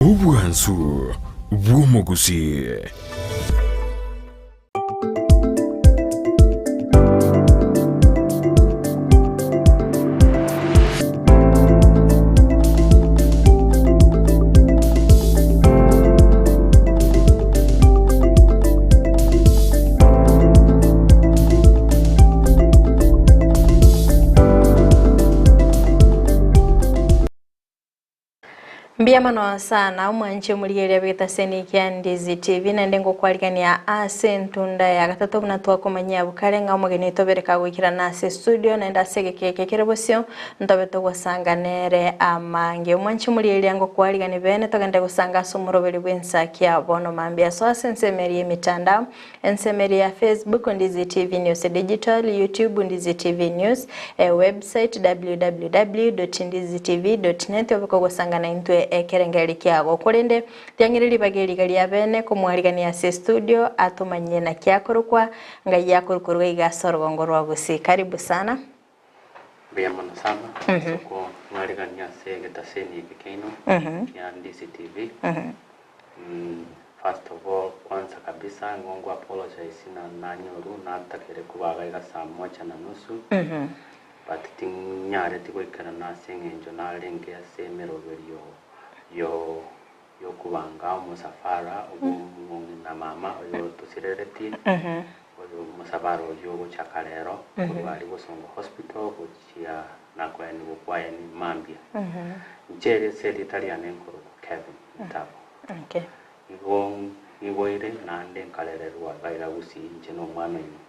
Obwansu bw'omogusii. Mbuya mono sana omwanche omorigereria bw'egetaseni kia Ndizi TV naende ngokwarigania ase entunda ya gatato buna twakomanyia abwo kare ng'a omogeni oito obere kagoikerana ase estudio naende ase egeka eke kere bosio ntobe togosanga nere amange. Omwanche omorigereria ngokwarigani bene togende gosanga ase omoroberi bw'ensakia bono mambia. Soa ase ensemo eria y'emitandao Ensemo eria ya Facebook, Ndizi TV News Digital, YouTube, Ndizi TV News, e website www.ndizitv.net obe kogosanga naintwe ekerengererio kiago. Korende tiang'ire ribaga eriga ria bene komwarigania ase estudio atomanyie naki akorokwa, ngai akorukorwa iga ase orogongo rwa Gusii. Karibu sana. Mbuya mono sana ase okong'arigania ase egetaseni eke kiaino kia Ndizi TV. First of all kwanza kabisa nigo ngo apologize na nanyoru natakire kobaga iga saa moja na nusu but tinyareti goikerana ase eng'encho narenge ase emeroberio yo yokobanga omosafara bw'omong'ina mama oyo tosireretie Oyo omosabara oyio ogochaka rero korwa aria Bosongo Hospital gochia nakoenigwa kwaye ni mambia. Inche ere ase erieta riane nkorokwa Kevin Ntabo. Okay. Igo ngiboire naende nkarererwa iga iga Gusii inche na omwana oino.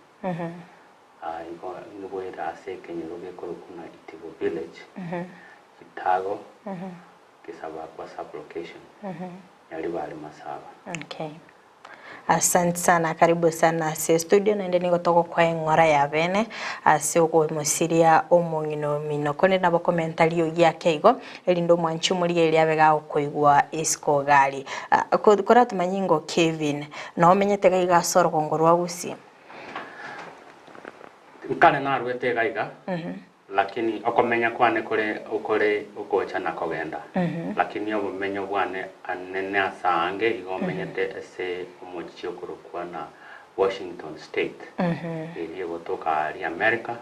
Ah, igo ngiboire ase ekenyoro gekorokwa ng'a Itibo Village, Gitago, Kisabakwa sub-location, Nyaribari Masaba. Okay. Asante sana, karibu sana ase studio naende nigo togokoa eng'ora ya bene ase okomosiria omong'ina omino korende nabo komenta riogi ake igo erinde omwanchi omorigereria abe gagokoigwa isiko gari. Ah, ko- koratomanye ingo Kevin, nomenyete iga iga ase orogongo rwa Gusii? Nkare narwete iga iga Lakini okomenya kwane kore okore ogocha na kogenda, lakini obomenyo bwane anene ase aange igo omenyete ase omochie okorokwa na Washington State, eria egotoka aaria America,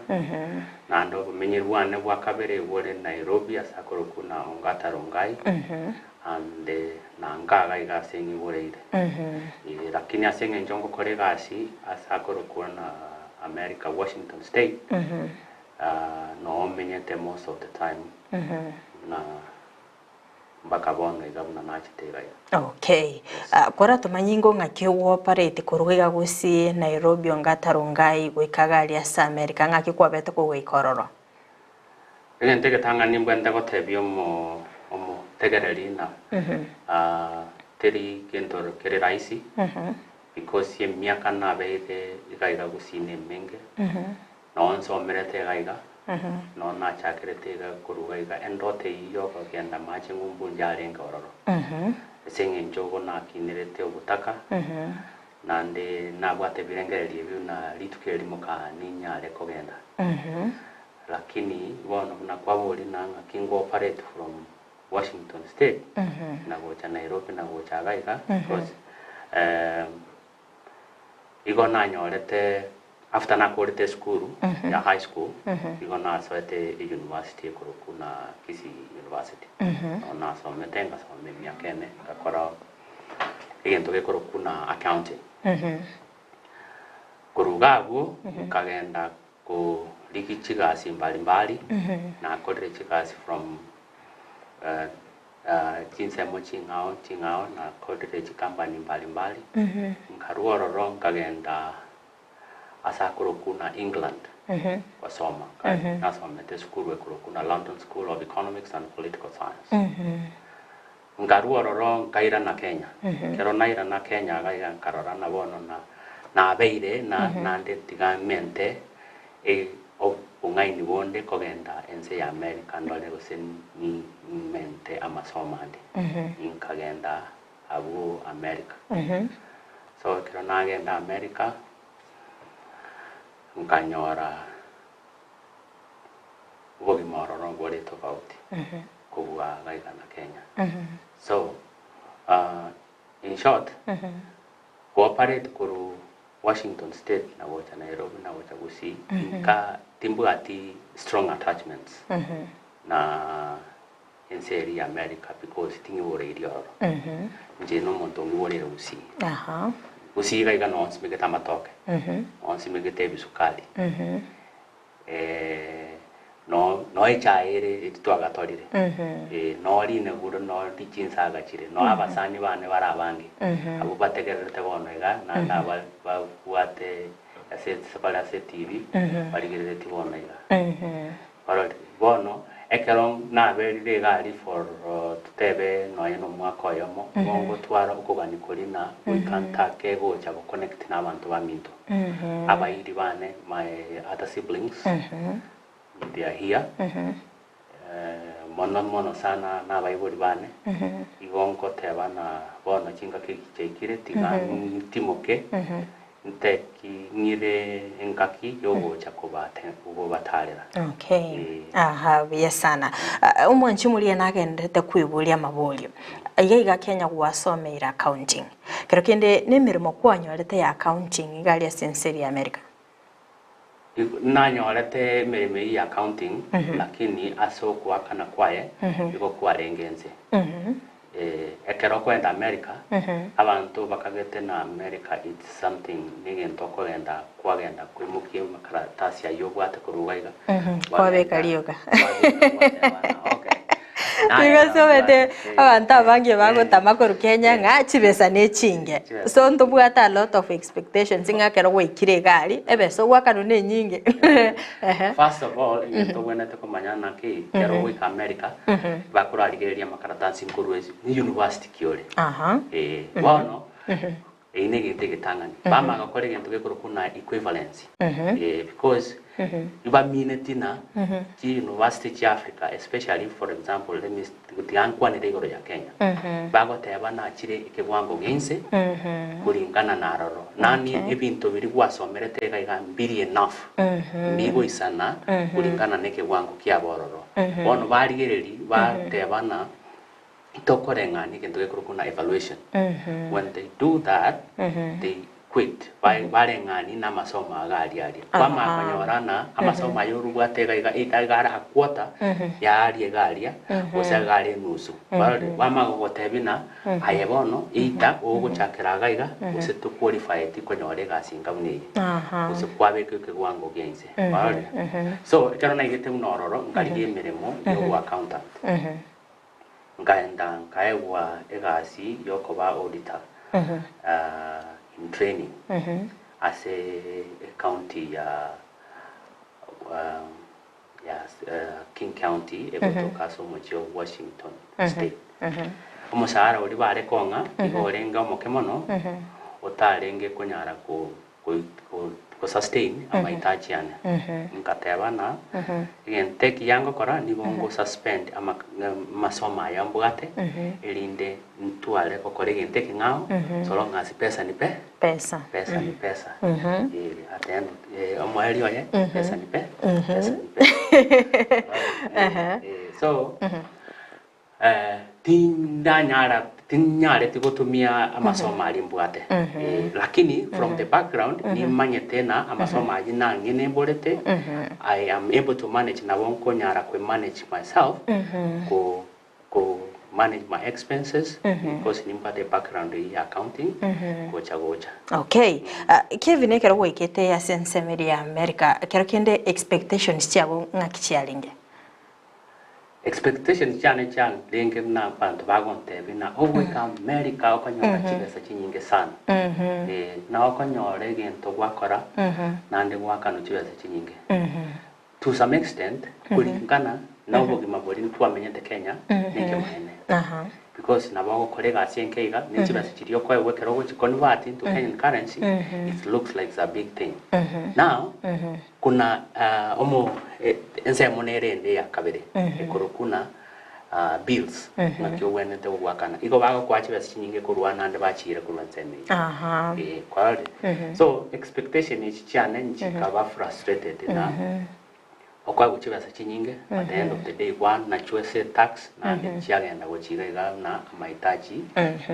naende obomenyi bwane bwa kabere bore Nairobi ase akorokwa na Ongata Rongai, and na nkaga iga ase ng'iboreire. Ee, lakini ase eng'encho ngokora egasi ase akorokwa na America Washington State, Noo menyete most of the time na mpaka bono iga buna nachete iga iga. Okay. Ah, koratomanye ingo ng'aki ogwopareti korwa iga gusii Nairobi ongata Rongai goika iga aria ase America ng'aki kwabete kogoika ororo? Egento egetang'ani mbwenerete gotebia omo omotegereri ng'a teri gento kere rahisi because emiaka nabeire iga iga gusii nemenge. Noo nsomerete iga iga, noo nachakerete iga koruga iga, endoto eyio y'okogenda amache ng'umbu njarenge ororo. Ase eng'encho obo nakinerete obotaka, naende nabwate ebirengererio ebio buna rituko erimo kaa ninyare kogenda. Lakini bono buna kwaboria na ng'aki ngo-operate from Washington State, na gocha Nairobi na gocha iga iga, because Igo nanyorete after nakorete esukuru ya high school, igo nasoete euniversity ekorokwa na Kisii University. Nabo nasomete ngasoma emiaka ene ngakora egento gekorokwa na accounting. Korwa iga abwo nkagenda korigia chigasi mbali mbali, nakorire chigasi from Chinsemo ching'ao ching'ao nakorire chikampani mbali mbali, nkarua ororo nkagenda ase akorokwa na England gosoma, nasomete esukuru ekorokwa na London School of Economics and Political Science. Nkarua ororo nkairana Kenya, ekero nairana Kenya iga iga nkarora na bono na nabeire na naende tiga mente Obong'aini bonde kogenda ense ya Amerika ndore gose nimente amasomo ande. Inkagenda abwo Amerika. So ekero nagenda Amerika, nkanyora obogima ororo bore tofauti kobua iga iga na Kenya. So. In short, cooperate korwa Washington State na gocha Nairobi na gocha Gusii, nka timbwati strong attachments na ense eria ya America because ting'iboreirie ororo. Inche na omonto ong'iboreire Gusii. Gusii iga iga noo nsimegete amatoke, noo nsimegete ebisukari, noo noo echae ere eri twagatorire, noo rinegure noo chinsaga chire, noo abasani bane bare abange, abwo bategererete bono iga naende aba babwate ase bare ase etibi barigereretie bono iga. Ororire? Bono ekero naberire iga aria for totebe nonya na omwaka oyomo, igo ngotwara okogania koria na goika ntake gocha go connect na abanto baminto. Abairi bane, my other siblings, they are here, mono mono sana na abaibori bane, igo nkoteba na bono chingaki echi chiaikire tiga ntimoke, nteki ng'ire engaki yogocha kobate kobatarera. Okay. Eh. Aha, buya sana. Ah, omwanchi omoria nagenderete kweboria amaborio. Iga iga Kenya gwasomeire accounting. Kero kende nemeremo kwanyorete ya accounting iga aria ase ense eria ya America. Nanyorete emeremo eyio ya accounting lakini ase okoakana kwaye igo kwarenge inse. Ekero okoenda America, abanto bakagete na America it's something negento okogenda kwagenda koimokia amakaratasi ayio obwate korwa iga iga, Kwabeka rioka. kwabeka gwateba ng'a okay. Nigo somete abanto abange bagotama korwa Kenya ng'a chibesa nechinge. So ntobwate a lot of expectations ng'a ekero gwaikire iga aria, ebesa ogwakanwa nenyinge. Ehe. First of all, egento obwenerete komanya naki, ekero ogoika America, bakorarigereria amakaratasi nkorwa ase university ki ore. Aha. Eh, bono, Eyio negento egetang'ani. Bamanya gokora egento gekorokwa buna equivalence. Eh, because ibamineti na chi university chia Africa especially for example let me tiga nkwanere igoro ya Kenya. Bagoteba nachire ekewango gia inse kuringana na aroro. Nani ebinto biria gwasomerete iga iga mbiri enough. Mbigoisana kuringana na ekewango kiabo ororo. Bono barigereria bateba ng'a Tokoreng'ania egento gekorokwa buna evaluation. When they do that, they quit. Bareng'ani na amasomo iga aria aria. Kwamanya konyora ng'a amasomo aya orobwate iga iga either iga are a quarter ya aria iga aria, gose iga are enusu. Kwarorire? Kwamanya gogotebia ng'a aye bono either ogochakera iga iga, gose toqualifyeti konyora egasi enga buna eye. Gose kwabeka ekewango gia inse. Kwarorire? So, ekero naigete buna ororo, nkarigia emeremo ya obo accountant. Nkaenda nkaegwa egasi y'okoba auditor in training ase ecounty ya ya King County egotoka ase omochie o Washington State. Omoshahara oria bare kong'a igo orenge omoke mono otarenge konyara ko go sustain amahitaji ane. Ngateba ng'a egento ekiya ngokora nigo ngo suspend amasomo aya mbwate erinde ntware gokora egento ekeng'ao so long as pesa ni pe Pesa. pesa ni pesa. At the end omoerio oye pesa ni pe pesa ni pesa. So Tindanyara tinyareti gotumia amasomo aria mbwate lakini from the background nimanyete ng'a amasomo ayio nang'e nemborete I am able to manage nabo nkonyara kwe manage myself ko ko manage my expenses because nimbwate ebackground eyio ya accounting gocha gocha. Okay, Kevin ekero gwaikete ase ensemo eria ya America ekero kende expectations chiago ng'aki chiarenge? Expectations chiane chiarenge buna abanto bagontebia ng'a ogoika America okonyora chibesa chinyinge sana. Eh, na okonyora egento gwakora naende gwakanwa chibesa chinyinge. To some extent, kulingana na obogima boria twamenyete Kenya, nekemaene. Because nabo ogokora egasi enke iga, ne chibesa chiria okoegwa ekero ogochi convert into Kenyan currency, it looks like it's a big thing. Now, Kuna omo ensemo nere ende ya kabere ekorokwa na bills ng'aki ogwenerete gogoakana. Igo bagokoa chibesa chinyinge korwa naende bachiira korwa ensemo eyio. Eh, kwarorire? So expectation echi chiane nchikaba frustrated na. Okoegwa chibesa chinyinge, at the end of the day kwanachwa ase etax naende chiagenda gochia iga iga buna amahitaji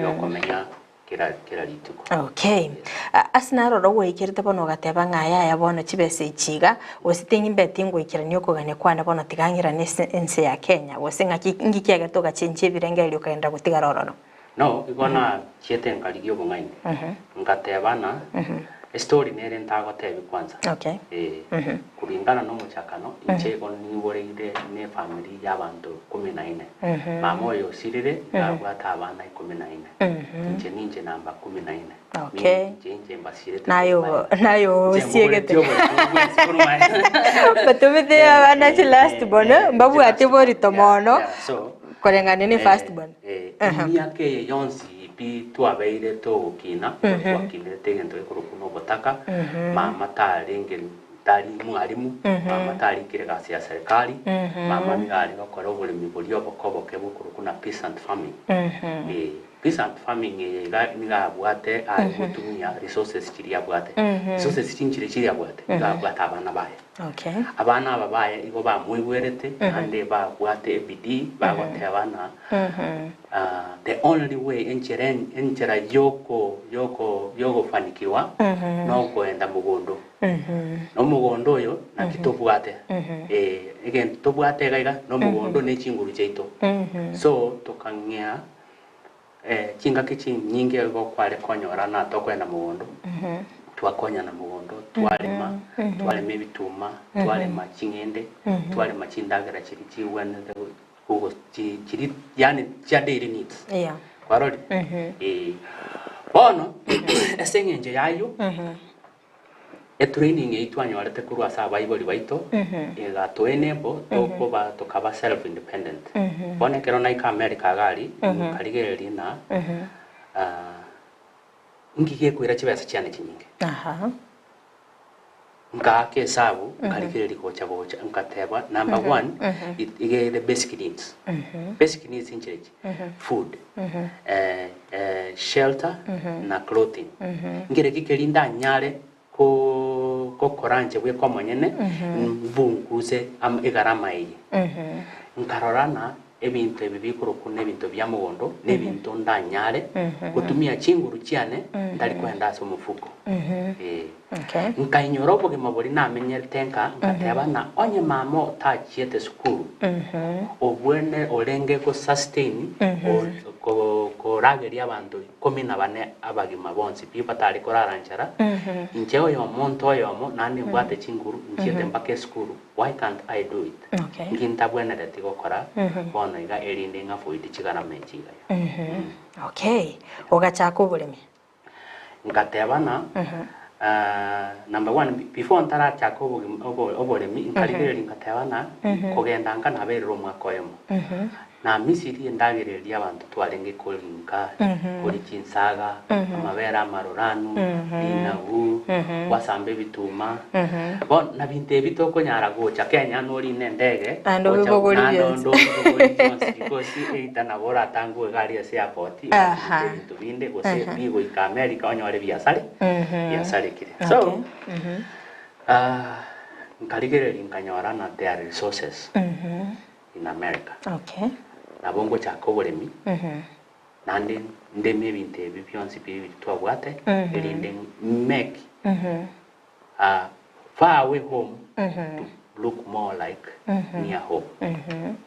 yokomenya kera kera rituko. Okay. Ase naroro gwaikerete bono ogateba ng'a yaya bono chibesa echi iga, gose ting'imbeti ngoikerania okogania kwane bono tiga ng'irane ase ense ya Kenya, gose ng'aki nki kiagerete ogachenchia ebirengererio okagenderera gotigara ororo? No, igo nachiete nkarigia obong'aini, ngateba ng'a estory nere ntagotebia kwanza. Okay. Eh, kulingana na omochakano, inche igo niboreire ne efamiri ya abanto kumi na ine. Mama oyo osirire, iga abwate abana ikomi na ine. Inche ninche namba kumi na ine. Okay. Inche inche mbasirete Naye korwa obo- maega. naye Inche osiegete. mbogoretie oborito bwensi korwa maega. Batomete abana chi last born, mbabwate borito mono. Yeah, so, Koreng'ania ne first born. Emiaka eye yonsi pi twabeire togokina, twakinerete egento gekorokwa buna obotaka, mama tarenge tari mwalimu, mama tarikire gasi ya serikali, mama nigo are gokora oboremi boria oboke oboke bokorokwa buna peasant farming. Peasant farming eye iga nigo abwate are gotumia resources chiria abwate. Resources chinchire chiria abwate, nigo abwate abana baye. Okay. Abana aba baye igo bamoigwerete, naende babwate ebidii, bagoteba ng'a the only way enchera enchera yoko yoko yogofanikiwa nokoenda mogondo. Na omogondo oyo naki tobwate, egento tobwate iga iga nomogondo ne chinguru chiaito. So tokang'ea Chingaki chinyinge igo kware konyora na tokoenda mogondo, twakonyana mogondo, twarema, twarema ebituma, twarema ching'ende, twarema chindagera chiria chigwenerete gogo chi chiria yaani chia daily needs. Yeah. Kwarorire? Eeh. Bono, ase eng'encho ya ayio, Etraining eyio twanyorete korwa ase abaibori baito egatoa enable tokoba tokaba self independent. Bono ekero naika America iga aria, nkarigereria ng'a nki gekoira chibesa chiane chinyinge. Nkaaka esabu, nkarigereria gocha gocha, nkateba number one, iga ere basic needs. Basic needs nchirechi? Food, shelter na clothing. Nkereki keria ndanyare gokora inche bweka omonyene, mbunguse egarama eye. Nkarora ng'a ebinto ebi bikorokwa nebinto bia mogondo, nebinto ndanyare gotumia chinguru chiane ntari koenda ase omofuko. Ee. Nkainyora obogima boria namenyerete nka, ngateba ng'a onye mama otachiete sukuru, obwene orenge go sustain korageria abanto ikomi na bane abagima bonsi pi batare korara nchara, inche oyomonto oyomo naende mbwate chinguru nchiete mpaka esukuru, why can't I do it? Nki ntabwenereti gokora bono iga erinde ng'avoid chigarama echi iga ya. Okay, ogachaka oboremi. Ngateba ng'a number one before ntarachaka obogima oboremi nkarigereria ngateba ng'a kogenda nka naberire omwaka oyomo. Namisirie endagera eria abanto twarenge korinka, koria chinsaga, amabere amaroranu, rinagu, gwasamba ebituma. Bono na binto ebi tokonyara gocha Kenya norine endege, Naende gocha obibogori naende bionsi. onde obibogori bionsi because either nabo oratangwe iga aria ase airport, Aha. ebinto binde gose bigoika America onyore biasare, biasarekire. So, Okay. nkarigereria nkanyora ng'a there are resources. In America. Okay. Nabo ngochaka oboremi, naende ndeme ebinto ebi bionsi bi twabwate, erinde make far away home to look more like near home.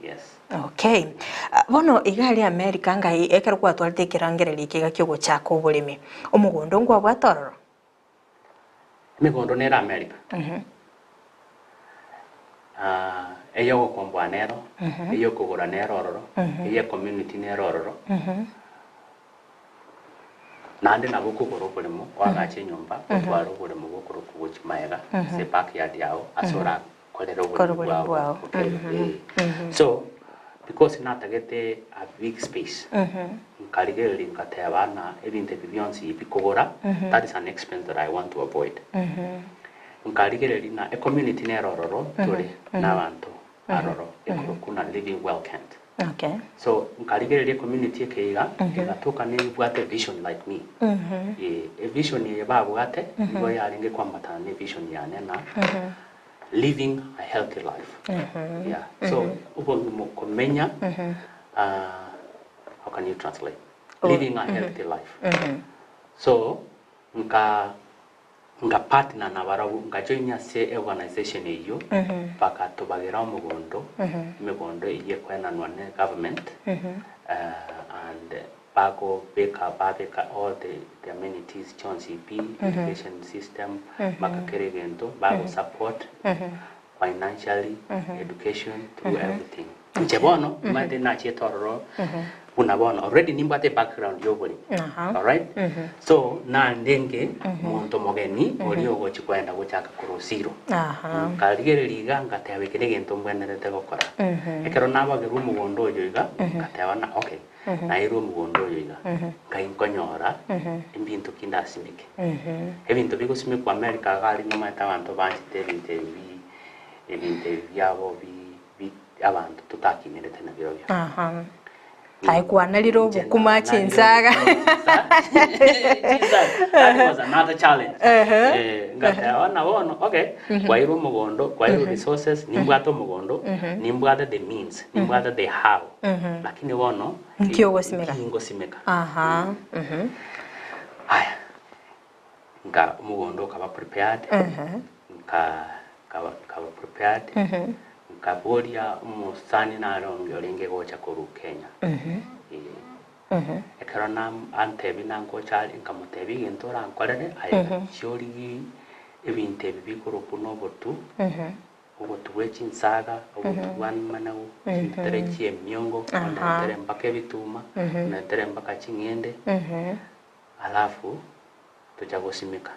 Yes. Okay. Ah, Bono iga aria America ngai ekero kwatwarete ekerangererio eke iga kiogochaka oboremi, omogondo nkwabwate ororo? Emegondo nere America. Eyogokomboa nero, eyokogora nero ororo, eye community nero ororo. Naende nabo okogora oboremo oagache enyomba, otware oboremo bokorokwa gochia magega ase ebackyard yago ase orakorere Kore oboremi oboremi bwao bwao. okay eh. So, because natagete a big space, Nkarigereria ngateba ng'a ebinto ebi bionsi bikogora, that is an expense that I want to avoid. Nkarigereria ng'a ecommunity nere ororo tore nabanto aroro ekorokwa ng'a Living Well Kent. Okay. So nkarigereria ecommunity eke iga, egatoka nebwate vision like me. Eh, evision eye babwate nigo yarenge kwambatana ne vision yane ng'a. Living a healthy life. Yeah. So obogima okomenya ah, how can you translate? Living a healthy life. So nka nka partner na barabwo nka join ase organization eyio bakatobagera omogondo emegondo eyio ekoenanwa ne government and Bagobeka babeka all the the amenities chionsi pi, education system, mpaka kera egento, bago support financially, education, through everything. Inche bono, nimanyete nachiete ororo buna bono already nimbwate ebackground ya oboremi, alright? So narenge omonto omogeni oria ogochi koenda gochaka korwa zero. Nkarigereria iga ngateba eke negento mbwenerete gokora. Ekero nabagerwa omogondo oyo iga, ngateba ng'a okay. Nairwe omogondo oyo iga, nkai nkonyora ebinto ki ndasimeke. Ebinto bigosimekwa America iga aria nomanyete abanto banchete ebinto ebi bi ebinto ebi biabo bi bi abanto totakinerete nabirobio. Aha. Aye kwanarire obokima chinsaga. Chinsaga. That was another challenge. Eh, ngateba buna bono okay, kwairwe omogondo, kwairwe resources, nimbwate omogondo, nimbwate the means, nimbwate the how. Lakini bono Nki ogosimeka? nki ngosimeka? Aha. Mhm. Aya, nka omogondo okaba prepared, nka nkaba nkaba prepared, nkaboria omosani nare onge orenge gocha korwa Kenya. Eh, ekero nam antebia nangocha are, nkamotebia egento orankorere aye gachia origie ebinto ebi bikorokwa na obotu. Obotu bwe chinsaga, obotu bwa managu, chintere chi'emiongo, onentere mpaka ebituma, onentere mpaka ching'ende, alafu tocha gosimeka.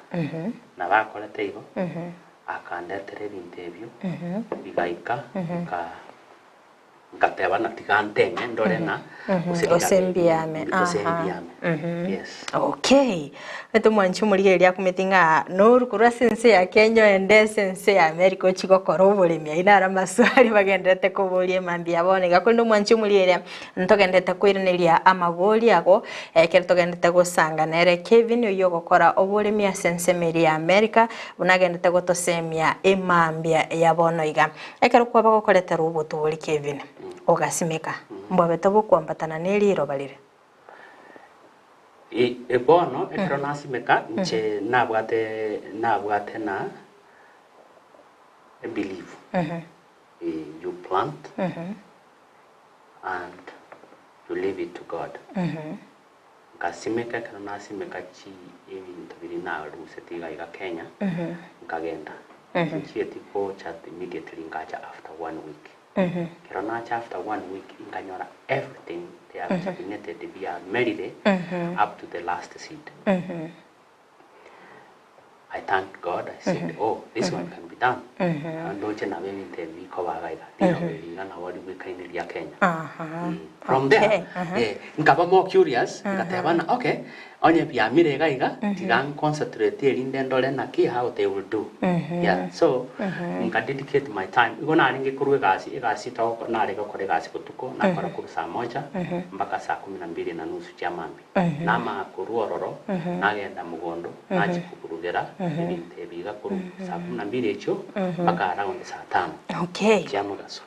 Nabo akorete igo, akandetera ebinto ebio, bigaika, nka Ngateba ng'a tiga nteme ndore ng'a gose Gose rigabe mbiame, gose aha. mbiame. Yes. Okay. Omanyete omwanchi omorigereria akumeti ng'a noru korwa ase ense ya Kenya oende ase ense ya America ochie gokora oboremi ayio naro amaswali bagendererete koboria emambia bono iga. Korende omwanchi omorigereria ntogendererete koiraneria amabori ago ekero togendererete gosanga nere Kevin oyio ogokora oboremi ase ensemo eria ya America buna agendererete gotosemia emambia ya bono iga. Ekero kwaba gokoretera obotoori Kevin, ogasimeka, mbwabete bokwambatana ne riroba rire. E Bono ekero nasimeka, inche nabwate nabwate na ebelief, you plant and you leave it to God. Nkasimeka ekero nasimeka chi ebinto biria naruseti iga iga Kenya, nkagenda. Tinchieti gocha immediately nkacha after one week. Ekero nacha after one week nkanyora everything they have germinated biamerire up to the last seed. I thanked God, I said, oh, this one can be done. Ndoche nabo ebinto ebi bikoba iga iga, riroba eri iga nabo ribwekaine ria Kenya. From there, Okay, aha. eh, nkaba more curious, ngateba ng'a okay, onye biamire iga iga, tiga nconcentrate erinde ndore naki how they will do. Yeah, so, nka dedicate my time, igo narenge korwa egasi, egasi togoko nare gokora egasi botuko, nakora korwa saa moja, mpaka saa kumi na mbili na nusu chia mambia. Namanya korwa ororo, nagenda mogondo, nachia koburugera ebinto ebi iga korwa saa kumi na mbili echio mpaka around saa tano Okay. chia mogaso.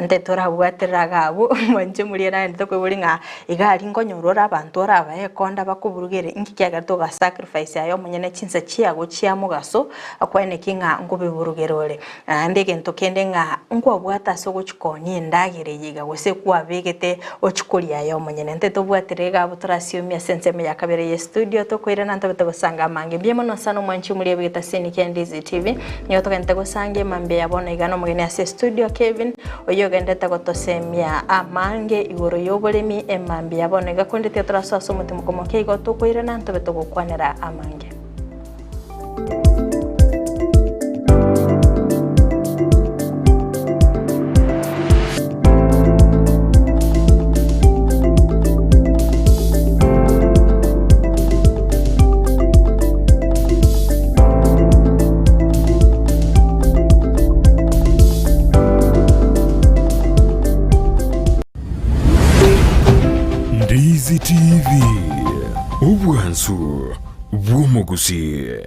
Nte torabwaterera iga abwo, mwanche moria naende tokoiboria ng'a iga aria nkonyora ore abanto orabae ekonda bakoburugere, inki kiagera toga sacrifice aye omonyene chinsa chiago chia mogaso, okweneki ng'a nkobiburugera ore. Naende egento kende ng'a nkwabwate ase ogochia koonia endagera eye iga, gose kwabegete ochia koria aye omonyene. Intwe tobwatire iga abwo torasiomi ase ensemo ya kabere ye studio, tokoirana ntobete gosanga amange. Mbuya mono sana omwanchi omoria bwe getasini kia Ndizi TV, nigo togenderete gosanga emambia ya bono iga nomogeni ase estudio Kevin, oyio ogenderete gotosemia amange igoro y'oboremi emambia ya bono iga. Korende tiga torasoa ase omotimoko moke igo tokoirana ntobe togokwanera amange. Ndizi TV, obwansu bw'omogusii.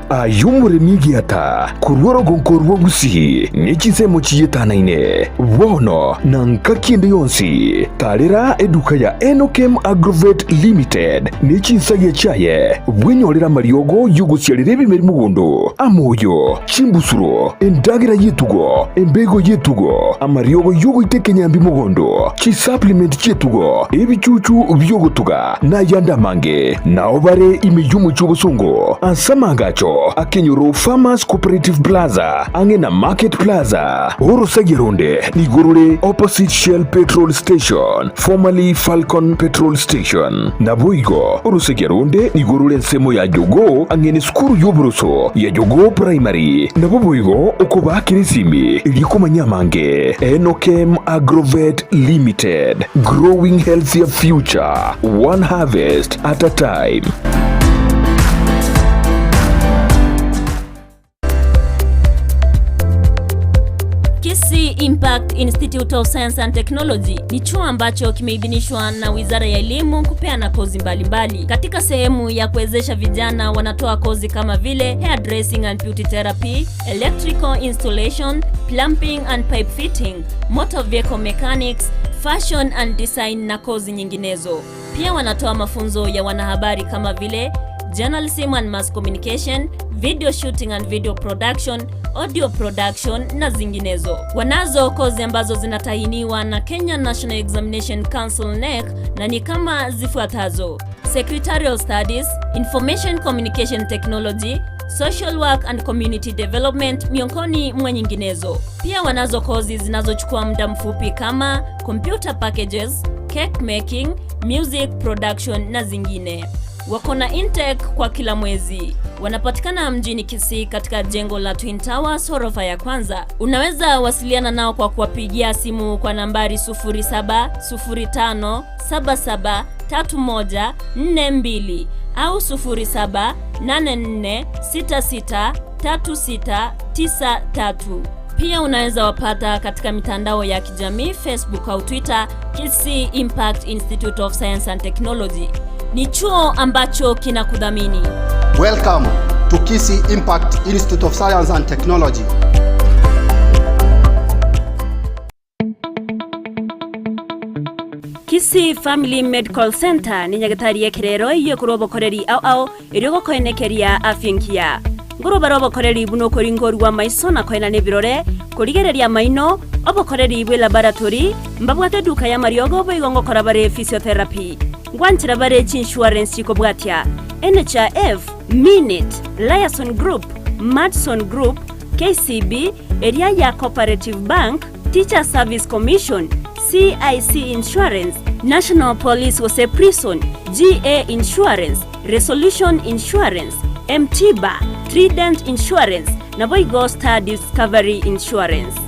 Aye omoremi egiata korwa orogonko rwa Gusii ne chinsemo chietanaine, bono na ngaki ende yonsi, tarera eduka ya Enokem Agrovet Limited ne chinsagia chiaye, bwenyorere amariogo y'ogosiarera ebimeri mogondo, amoyo, chimbusuro, endagera y'etugo, embego y'etugo, amariogo y'ogoita ekenyambi mogondo, chisupplement chi'etugo, ebichuchu bi'ogotuga, na ayande amange. Nao bare ime y'omochie obosongo ase amaagacho akenyoro Farmers Cooperative Plaza ang'e na Market Plaza. Orosagia ronde nigo rore opposite Shell Petrol Station, formerly Falcon Petrol Station. Naboigo orosagia ronde nigo rore ensemo ya Jogoo ang'e nesukuru y'oboroso ya Jogoo Primary. Nabo boigo okobaakera esimi erio komanya amange. Enokem Agrovet Limited, growing healthier future, one harvest at a time. Kisii Impact Institute of Science and Technology ni chuo ambacho kimeidhinishwa na Wizara ya Elimu kupeana kozi mbalimbali. Katika sehemu ya kuwezesha vijana, wanatoa kozi kama vile hairdressing and beauty therapy, electrical installation, plumbing and pipe fitting, motor vehicle mechanics, fashion and design na kozi nyinginezo. Pia wanatoa mafunzo ya wanahabari kama vile journalism and mass communication, video shooting and video production, audio production na zinginezo. Wanazo kozi ambazo zinatahiniwa na Kenya National Examination Council KNEC na ni kama zifuatazo: Secretarial Studies, Information Communication Technology, Social Work and Community Development miongoni mwa nyinginezo. Pia wanazo kozi zinazochukua muda mfupi kama computer packages, cake making, music production na zingine. Wako na intake kwa kila mwezi. Wanapatikana mjini Kisii katika jengo la Twin Towers ghorofa ya kwanza. Unaweza wasiliana nao kwa kuwapigia simu kwa nambari 0705773142 au 0784663693. Pia unaweza wapata katika mitandao ya kijamii Facebook au Twitter, Kisii Impact Institute of Science and Technology. Ni chuo ambacho kinakudhamini. Welcome to Kisii Impact Institute of Science and Technology. Kisii Family Medical Centre nenyagetari y'ekerero eyio ekorwa obokoreri ao ao erio gokoenekeria afya engiya. Nkorwa bare obokoreri buna okoringorigwa amaiso na koenana ebirore, korigereria amaino, obokoreri bwe laboratory, mbabwate eduka y'amariogo boigo ngokora bare physiotherapy. Ngwanchera bare chiinsurance chikobwatia, NHIF, Minit, Liason Group, Madison Group, KCB, eria ya Cooperative Bank, Teachers Service Commission, CIC Insurance, National Police gose Prison, GA Insurance, Resolution Insurance, M-Tiba, Trident Insurance, naboigo Star Discovery Insurance.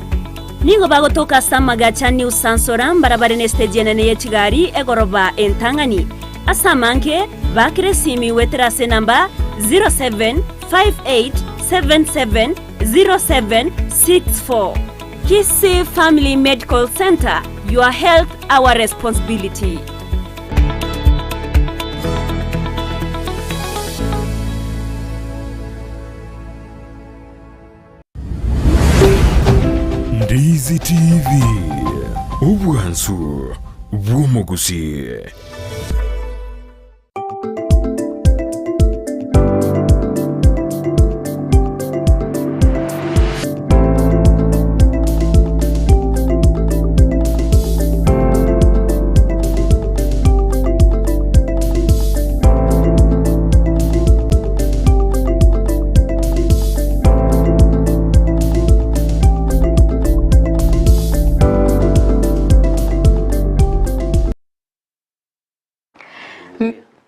Nigo bagotoka ase amagacha New Sansora mbarabare nesiteji enene ye chigari egoroba entang'ani. Ase amange, baakera esimi goetera ase enamba 0758770764. Kisii Family Medical Centre, your health our responsibility. Ndizi TV, obwansu bw'omogusii.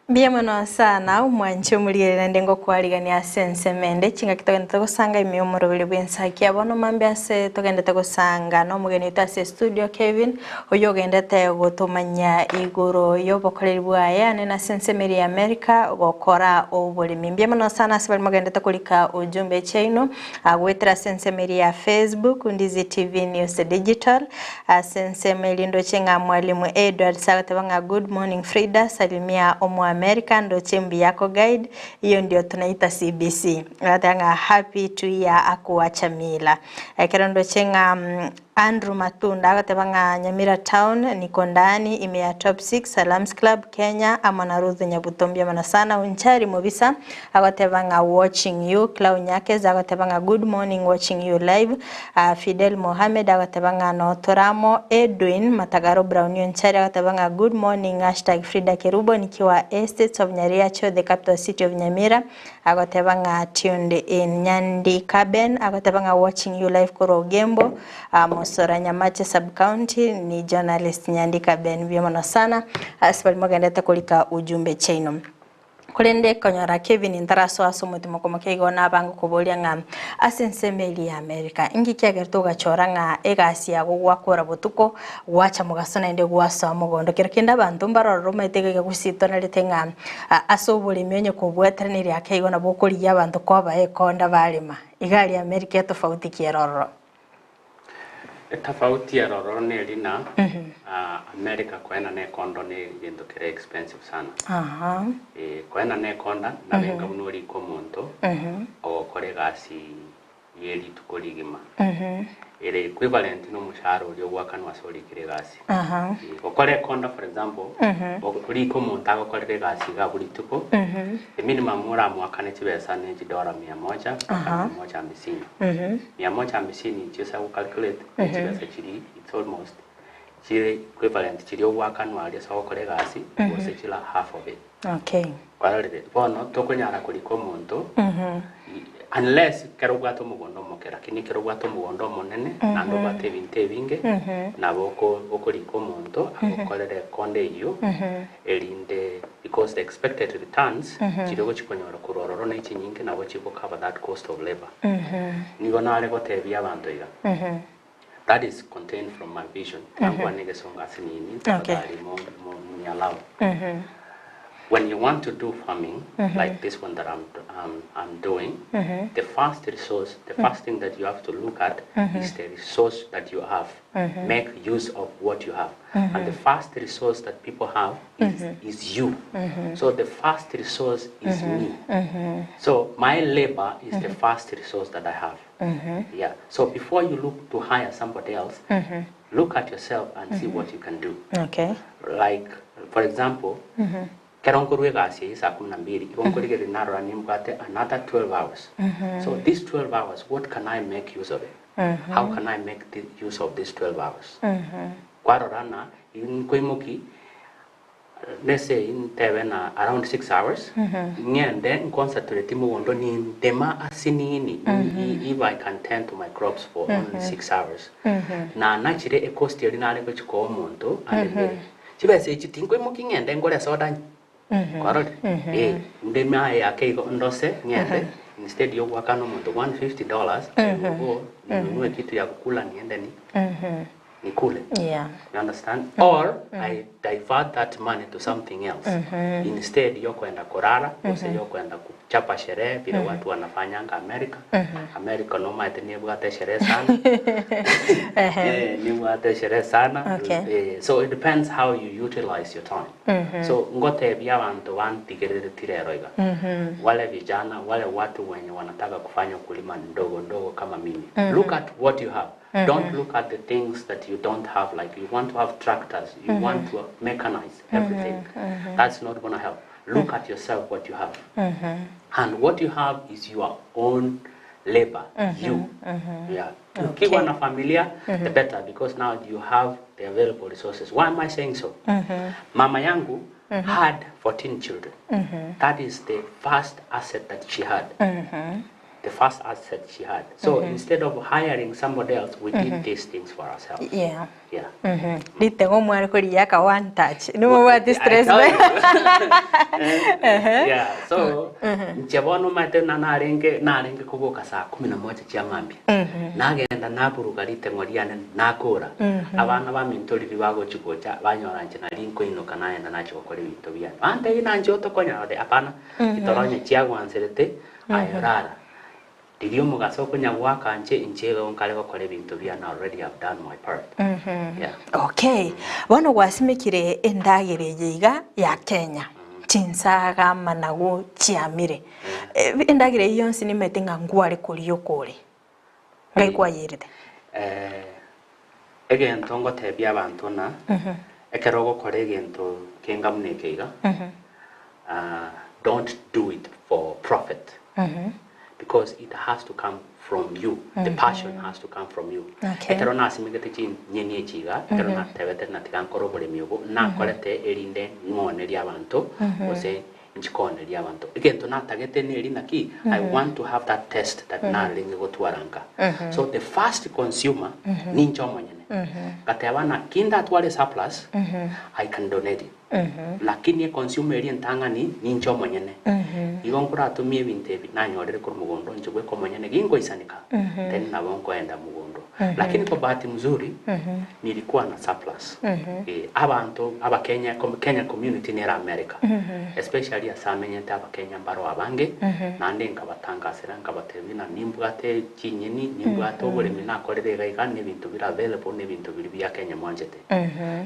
Mbuya mono sana omwanche omorigereria naende ngokwarigania ase ensemo ende chingaki togendete gosanga ime y'omoroberi bw'ensaki bono mambia ase togendete gosanga na omogeni oito ase estudio Kevin oywo ogendete gotomanya igoro y'obokoreri bwaye ane nase ensemo eria ya America gokora oboremi. Mbuya mono sana ase baria mogendete korika ujumbe chiaino goetera ase ensemo eria ya Facebook Ndizi TV News Digital ase ensemo eria ndoche ng'a Mwalimu Edward ase agoteba ng'a good morning Frida salimia omwami. America ndoche mbiyako guide iyo ndio tunaita CBC agoteba ng'a happy to hear akuacha mila ekero ndoche ng'a Andrew Matunda agoteba ng'a Nyamira town niko ndani ime ya top 6 Salams Club Kenya amo na Ruth Nyabuto mbuya mono sana Onchari Mobisa agoteba ng'a watching you Clau Nyakes agoteba ng'a good morning watching you live Fidel Mohamed agoteba ng'a notore amo Edwin Matagaro Brownie Onchari agoteba ng'a good morning hashtag Frida Kerubo nikiwa Estates of Nyariacho the capital city of Nyamira Agoteba ng'a tuned in. Nyandi Kaben agoteba ng'a watching you live korwa Ogembo, Mosora Nyamache sub county ni journalist Nyandi Kaben mbuya mono sana ase baria mogendete korika ujumbe chiaino. Korende konyora Kevin ntarasoa ase omotimo komokia igo nabange koboria ng'a ase ensemo eria ya America inki kiagerete ogachora ng'a egasi yago gwakora botuko gwacha mogaso naende gwasoa mogondo kero kende abanto mbarorore omanyete iga iga gusii tonarete ng'a Ase oboremi onye kobwateranire ake igo nabo okorigia abanto kobaa ekonda barema. Iga aria Amerika etofauti ki ere ororo? Etafauti ere ororo neri ng'a America koenana ekondo ne egento kere expensive sana. Koenana ekonda nabo enga buna orike omonto ogokora egasi ye rituko rigima, ere equivalent nomoshahara oria ogoakanwa ase orikire egasi. Gokora ekonda for example, orike omonto agokorera egasi iga abwo rituko, the minimum oramoakane chibesa ne chidora mia moja mpaka mia moja hamsini. Mia moja hamsini inche ase gocalculate ne chibesa chiria it's almost chire equivalent chiria ogoakanwa aria ase ogokora egasi gose chire half of it. Okay. Kwarorire? Bono tokonyara korika omonto unless ekero obwate omogondo omoke lakini ekero obwate omogondo omonene naende obwate ebinto ebinge nabo oko okorika omonto agokorere ekonda eyio erinde because the expected returns chiria ogochi konyora korwa ororo ne chinyinge nabo chigo cover that cost of labour. Nigo nare gotebia abanto iga. That is contained from my vision. Tiga nkwane egesongo ase nini, Okay. tafadhali mo, mo, muniallow. When you want to do farming, like this one that I'm, I'm, I'm doing, the first resource, the first thing that you have to look at is the resource that you have. Make use of what you have. And the first resource that people have is, is you. So the first resource is me. So my labor is the first resource that I have. Yeah. So before you look to hire somebody else, look at yourself and see what you can do. Okay. Like, for example, kero nkorwa egasi eye saa kumi na mbili, igo nkorigereria narora nimbwate another 12 hours. So these 12 hours, what can I make use of it? How can I make the use of these 12 hours? Kwarora ng'a nkoimoki Let's say ntebe na around 6 hours ng'ende nconcentrate mogondo nindema asinini if I can tend to my crops for only 6 hours na nachire ecost eria nare gochi koa omonto andemere chibesa echi tinkoimokia ng'ende ngore esoda kwarorire eh ndeme aye ake igo ndose ng'ende instead ya ogoakana omonto $150 I will go ninunue kitu ya kukula niende ni nikule Yeah. You understand? Or I divert that money to something else. Instead yokwenda korara, gose yokwenda kuchapa sherehe vile watu wanafanyanga America. America nomaete nebwate sherehe sana. Eh, nebwate sherehe sana. Okay. Eh, so it depends how you utilize your time. So ngotebia abanto bantigerereti rero iga. Wale vijana, wale watu wenye wanataka kufanya ukulima ndogo ndogo kama mimi. Look at what you have. Don't look at the things that you don't have. Like you want to have tractors, you want to mechanize everything. That's not going to help. Look at yourself, what you have. And what you have is your own labor, you. Yeah. Ukiwa na familia, the better because now you have the available resources. Why am I saying so? Mama yangu had 14 children. That is the first asset that she had. The first asset she had. So instead of hiring somebody else, we did these things for ourselves. Yeah. Yeah. Ritego mware korigia ka one touch. Nimobwati I stress tell be. you. Yeah, so inche bono omanyete buna narenge narenge koboka saa kumi na moja chia mambia nagenda naburuga riteng'o riane nakora abana baminto riria bagochi gocha banyora inche nari nkoinoka nagenda nachia gokora ebinto biane bantebia nanche otokonyora goteba hapana chitoro onye chiagwanserete aye rara riria omogaso okonya goaka inche inche igo nkare gokora ebinto biane already have done my part yeah. Okay. Bono gwasimekire endagera eye iga ya Kenya. Chinsaga, amanagu, chiamire. Endagera eyio yonsi nimanyete ng'a ngware koria okore. Ngai kwayerete. Egento ngotebia abanto ng'a, ekero ogokora egento kenga buna eke iga, don't do it for profit because it has to come from you, the passion has to come from you. Ekero nasimegete chinyeni echi iga, ekero natebete ng'a tiga nkore oboremi obo, nakorete erinde ng'onerie abanto gose nchikoonerie abanto. Egento natagete neri naki, I want to have that taste that narenge gotwara nka. So the first consumer ninche omonyene. Ngateba naki ndatware surplus, I can donate it. Lakini econsumer eria entang'ani ninche omonyene. Igo nkoratumie ebinto ebi nanyorire korwa mogondo inche bweka omonyene ginkoisanika, then nabo nkoenda mogondo. Lakini kwa bahati mzuri, nilikuwa na surplus. Eh, abanto abakenya Kenya community nere America, especially ase amenyete abakenya mbaro abange, naende nkabatangasera nkabatebia ng'a nimbwate chinyeni, nimbwate oboremi nakorire iga iga, na ebinto bire available, na ebinto biria bia Kenya mwanchete.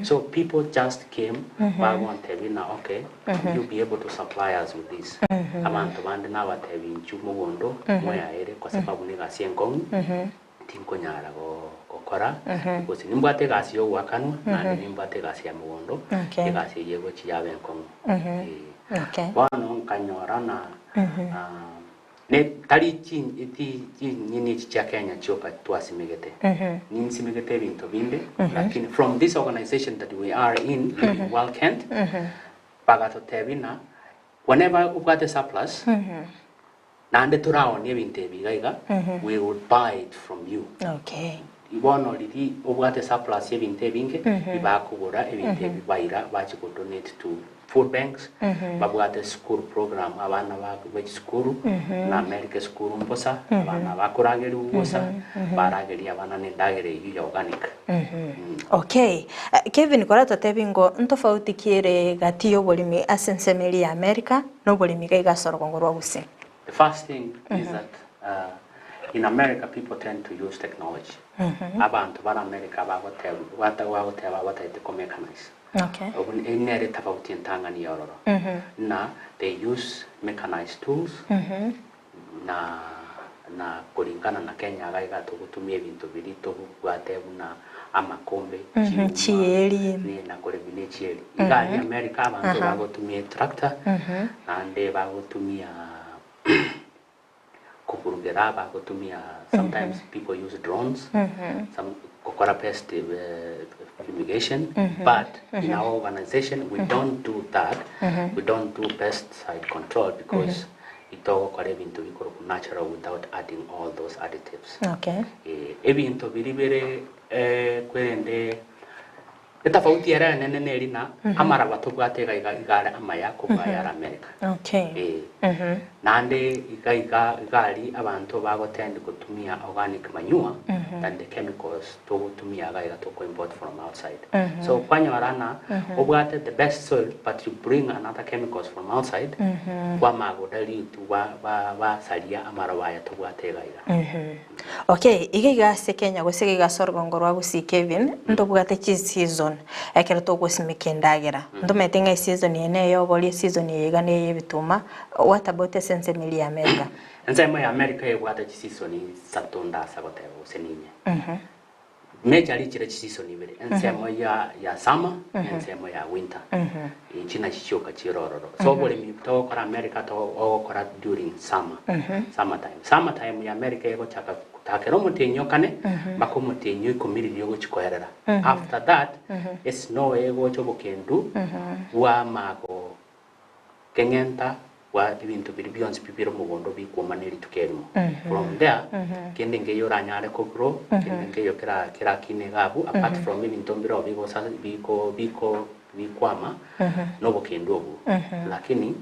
So people just came bagontebia ng'a okay, will you be able to supply us with this? Abanto bande nabatebia inchuo mogondo mweaere kwa sababu negasi enkong'u, tinkonyara gokora because nimbwate egasi ya ogoakanwa naende nimbwate egasi ya mogondo, egasi eyio egochia yaba enkong'u. Bono nkanyora ng'a ne tari chinyeni echi chia Kenya chioka twasimegete, ninsimegete ebinto binde lakini from this organization that we are in, Living Well Kent, bagatotebia ng'a whenever obwate surplus, Naende toraonie ebinto ebi iga iga, we will buy it from you. Okay. Bono riria obwate surplus y'ebinto ebinge, ibakogora ebinto ebi baira bachia go donate to food banks, babwate school program abana ba chisukuru, buna America esukuru mbosa, abana bakoragerigwa bosa, barageria abana na endagera eyio ya organic. Okay. Kevin koratotebie ngo ntofauti ki ere gati y'oboremi ase ensemo eria ya America na oboremi iga iga ase orogongo rwa Gusii? The first thing is that in America people tend to use technology. Abanto bare America bagoteba bagoteba batagete ko mechanize. Okay. Obwo eyio nere etafauti entang'ani ya ororo. Na they use mechanized tools na na kuringana na Kenya iga iga togotumia ebinto biria tobwate buna amakombe, chiuma, Chieri. ne na koremi ne chieri. Iga aria America abanto bagotumia etractor, naende bagotumia koburugera, bagotumia sometimes people use drones, some gokora pest fumigation, but in our organization we don't do that, we don't do pesticide control because Togokora ebinto bikorokwa natural without adding all those additives. Okay. Eh, ebinto biria bire eh, kwerende etafauti ere enene neri na amaraba tobwate iga iga iga are amaya kobua ayare America. Okay. Eh, naende iga iga iga aria abanto bagotend gotumia organic manure than the chemicals togotumia iga iga toko import from outside. So kwanyora ng'a obwate the best soil but you bring another chemicals from outside kwamanya godalutu basaria amaroba aya tobwate iga iga. Okay, iga iga ase Kenya gose iga iga ase orogongo rwa Gusii Kevin, ntobwate chiseason ekero togosimeka endagera. Ntomanyete ng'a eseason eye neye obori, eseason eye iga neye ebituma, what about ase ensemo eria ya America? Ensemo ya America ebwate chiseason isato ndasa goteba gose ninye. Majorly chire chiseason ibere, ensemo ya ya summer na ensemo ya winter. Echi nachi chioka chire ororo. So oboremi togokora America togokora during summer, summer time. Summer time ya America egochaka gotakera omotienyi okane mpaka omotienyi o ikomi riria ogochi koerera. After that, esnow egocha obokendu bwamago Keng'enta bwa ebinto biria bionsi pi bire omogondo bikwoma ne rituko erimo. From there, kende nkeiyo oranyare ko grow, kende nkeiyo kera kerakine iga abwo, apart from ebinto mbire oo bigosa biko biko bikwama, na obokendu obwo. Lakini,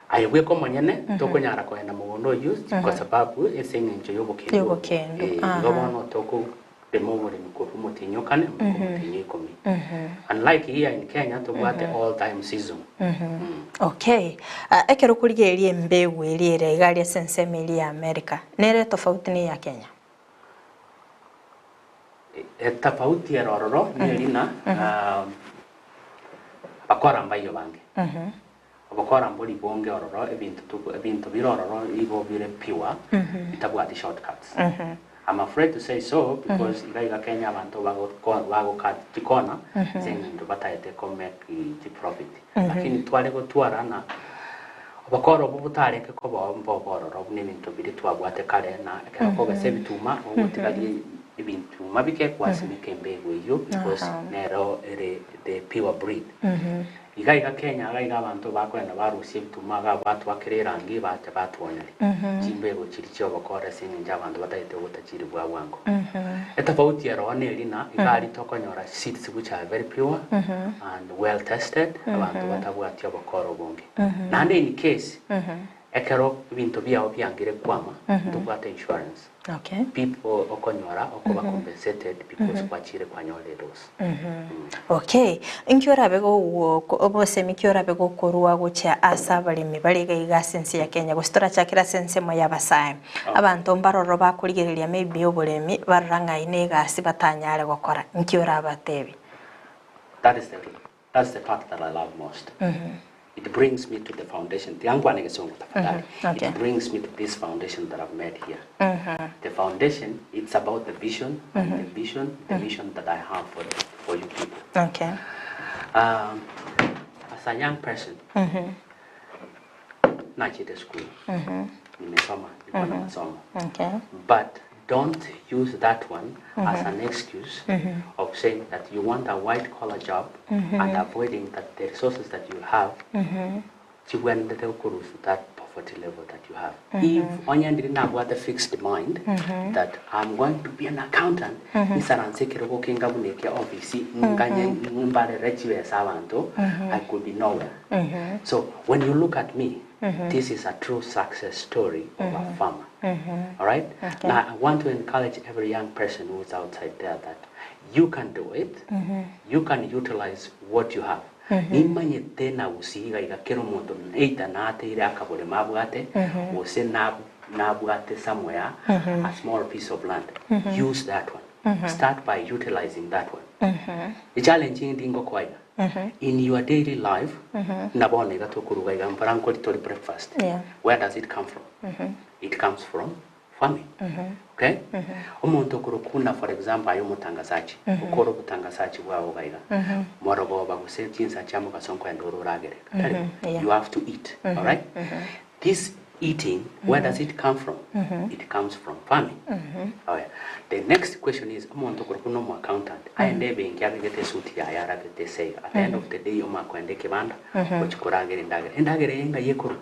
aye bweka omonyene, tokonyara kogenda mogondo oyio, kwa sababu ase eng'encho ya obokendu obwo. Yobokendu, Eh, igo aha. bono toko Rema oboremi korwa omotienyi o kane mpaka omotienyi o ikomi. Unlike here in Kenya tobwate all time season. Okay. Ah, ekero okorigereria embegu eria ere iga aria ase ensemo eria ya America, nere tofauti na eya Kenya? Etafauti ere ororo neri ng'a abakora mbaiyo bange. Obokora mbori bonge ororo, ebinto togo ebinto bire ororo igo bire pure, bitabwati shortcuts. I'm afraid to say so because iga iga Kenya abanto bagoko bagoka chikona ase eng'encho bataete ko make chi profit. Lakini tware gotwara na obokora obwo botarenge koba mbobe ororo buna ebinto biria twabwate kare na ekero okogesa ebituma ogotigaria ebituma bike kwasimeka embegu eyio because nero ere the pure breed. Iga iga Kenya iga iga abanto bakoenda barusia ebituma iga batwakera erangi bacha batwoneria chimbego chiria chi'obokora ase eng'encho abanto batagete obotachiri bwa bwango. Etofauti ero neri ng'a iga aria tokonyora seeds which are very pure and well tested abanto batabwati obokora obonge. Naende in case ekero ebinto biao biangire kwama ntobwate insurance. Okay. People okonyora okoba compensated because kwachire kwanyorire loss. Okay, inki orabe gogwo obosemi ki orabe gokorwa gochia ase abaremi bare iga iga ase ense ya Kenya gose torachakere ase ensemo ya abasae. Abanto mbaroro bakorigereria maybe oboremi barora ng'a eye na egasi batanyare gokora, inki orabatebi? That is the That's the part that I love most. It brings me to the foundation. Tiga nkwane egesongo tafadhali. Okay. It brings me to this foundation that I've made here. The foundation, it's about the vision, and the vision, the mission that I have for, for you people. Okay. As a young person, nachete school, nimesoma, niko na masomo. Okay. But don't use that one as an excuse of saying that you want a white collar job and avoiding that the resources that you have chigwenerete gokorusia that poverty level that you have. If onye ndiri nabwate fixed mind that I'm going to be an accountant, nisaranse ekerogo kenga buna ekia office nganye mbarere chibesa abanto, I could be nowhere. So when you look at me, this is a true success story of a farmer. All right? Okay. Now, I want to encourage every young person who's outside there that you can do it. You can utilize what you have. Nimanyete na gusii iga iga kera omonto either nateire akaborema abwate gose nabwate somewhere a small piece of land. Use that one. Start by utilizing that one. Echallenge ende ngokoa iga. In your daily life, buna bono iga tokoruga iga mbora nkori tori breakfast. Yeah. Where does it come from? It comes from farming. Okay? Omonto okorokwa buna for example aye omotangazaji, okore obotangazaji bwao iga iga, morogoba gose chinsa chia mogaso nkoenda ore oragere. Tari? Yeah. You have to eat. Alright? This eating, where does it come from? It comes from farming. Oh, yeah. The next question is, omonto okorokwa buna omo accountant, aende ebenki abegete esuti yaye arabete ase iga. At the end of the day omakoenda ekebanda, gochia koragera endagera. Endagera eye ng'ai ekorwa?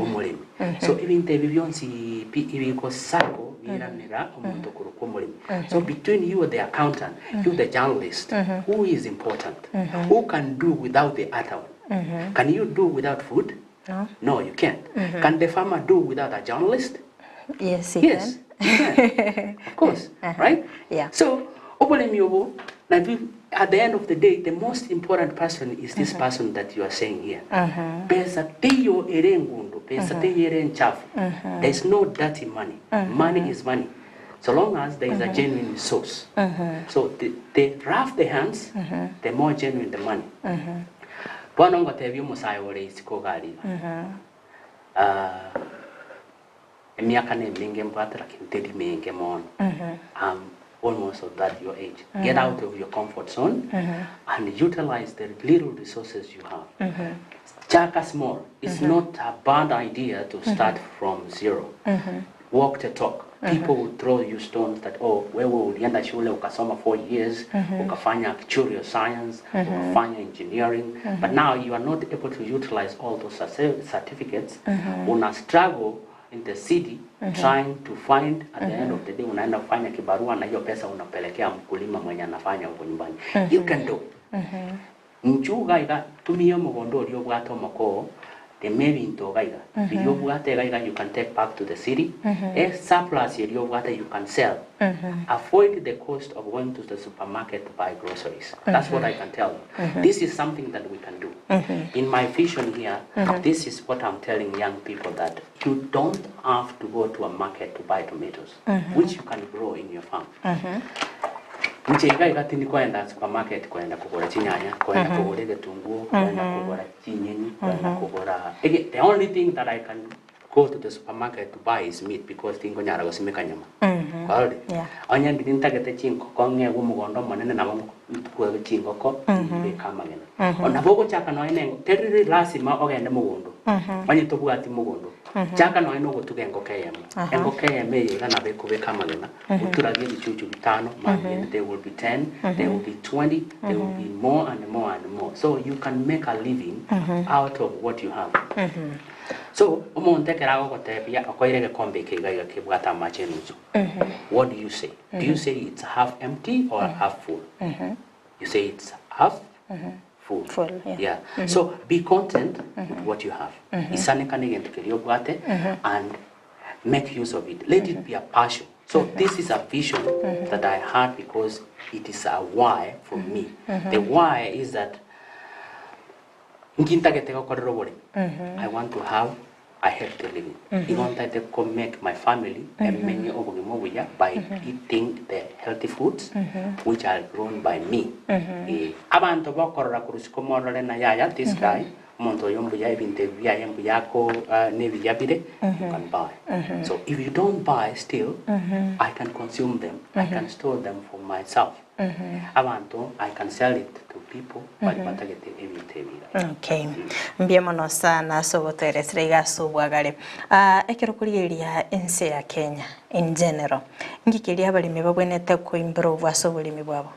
Omoremi. So ebinto ebi bionsi pi ebiko circle biranera omonto okorokwa omoremi. So between you the accountant, you the journalist, who is important? Who can do without the other one? Can you do without food? No. No, you can't. Can the farmer do without a journalist? Yes, he Yes, can. you can. Of course, right? Yeah. So, oboremi obo, nabi at the end of the day, the most important person is this person that you are saying here. Pesa teiyo ere engundo, pesa teiyo ere enchafu. There is no dirty money. Money is money. So long as there is a genuine source. So the rough the hands, the more genuine the money. Bono ngotebia omosae ore isiko iga aria iga. Ah, emiaka na emenge mbwate lakini teri menge mono. I'm almost of that your age. Get out of your comfort zone and utilize the little resources you have. Chaka small. It's not a bad idea to start from zero. Walk the talk. People will throw you stones that, oh, wewe ulienda shule ukasoma 4 years, ukafanya actuarial science, ukafanya engineering, but now you are not able to utilize all those certificates. Una struggle in the city trying to find, at the end of the day unaenda kufanya kibarua na hiyo pesa unapelekea mkulima mwenye anafanya huko nyumbani. You can do it. Nchuga iga tumia omogondo oria obwate omokoo rema ebinto iga iga biria obwate iga iga you can take back to the city e surplus eria obwate you can sell avoid the cost of going to the supermarket to buy groceries that's what I can tell you this is something that we can do in my vision here this is what I'm telling young people that you don't have to go to a market to buy tomatoes which you can grow in your farm. Inche iga iga tindi koenda supermarket koenda kogora chinyanya, koenda kogora egetunguo, koenda kogora chinyeni, koenda kogora ege the only thing that I can go to the supermarket to buy is meat because tinkonyara gosimeka nyama. Kwarorire? Yeah. Onye ndiri ntagete chingoko ng'egwe omogondo omonene nabo nkogora chingoko mbeke amagena. Nabo ogochaka nonya na engo teriri lasima ogende mogondo, onye tobwati mogondo, chaka nonya na ogotuga engoko eyemo. Engoko eyemo eye iga nabo ekobeka amagena, oturage ebichuchu bitano, mambia ende there will be ten, there will be twenty, there will be more and more and more. So you can make a living out of what you have. So, omonto ekero agogotebia okoire egekombe eke iga iga kebwate amache enusu, what do you say? Do you say it's half empty or half full? You say it's half full. Full, yeah. Yeah. So be content with what you have. Isaneka na egento keria obwate and make use of it. Let it be a passion. So this is a vision that I had because it is a why for me. The why is that Nki ntagete gokorera oboremi? I want to have a healthy living. Igo ntagete ko make my family emenye obogima obuya by eating the healthy foods which are grown by me. Eh, abanto bokorora korwa isiko morore na yaya this guy omonto oyo mbuya ebinto ebi biaye mbuya ako ah, nebiya bire you can buy. So if you don't buy still I can consume them, I can store them for myself. Abanto I can sell it to people baria batagete ebinto ebi iga. Okay. Mbuya mono sana ase ogotoeresera iga ase obwagare. Ah, ekero okorigereria ense ya Kenya in general, inki keria abaremi babwenerete koimprove ase oboremi bwabo?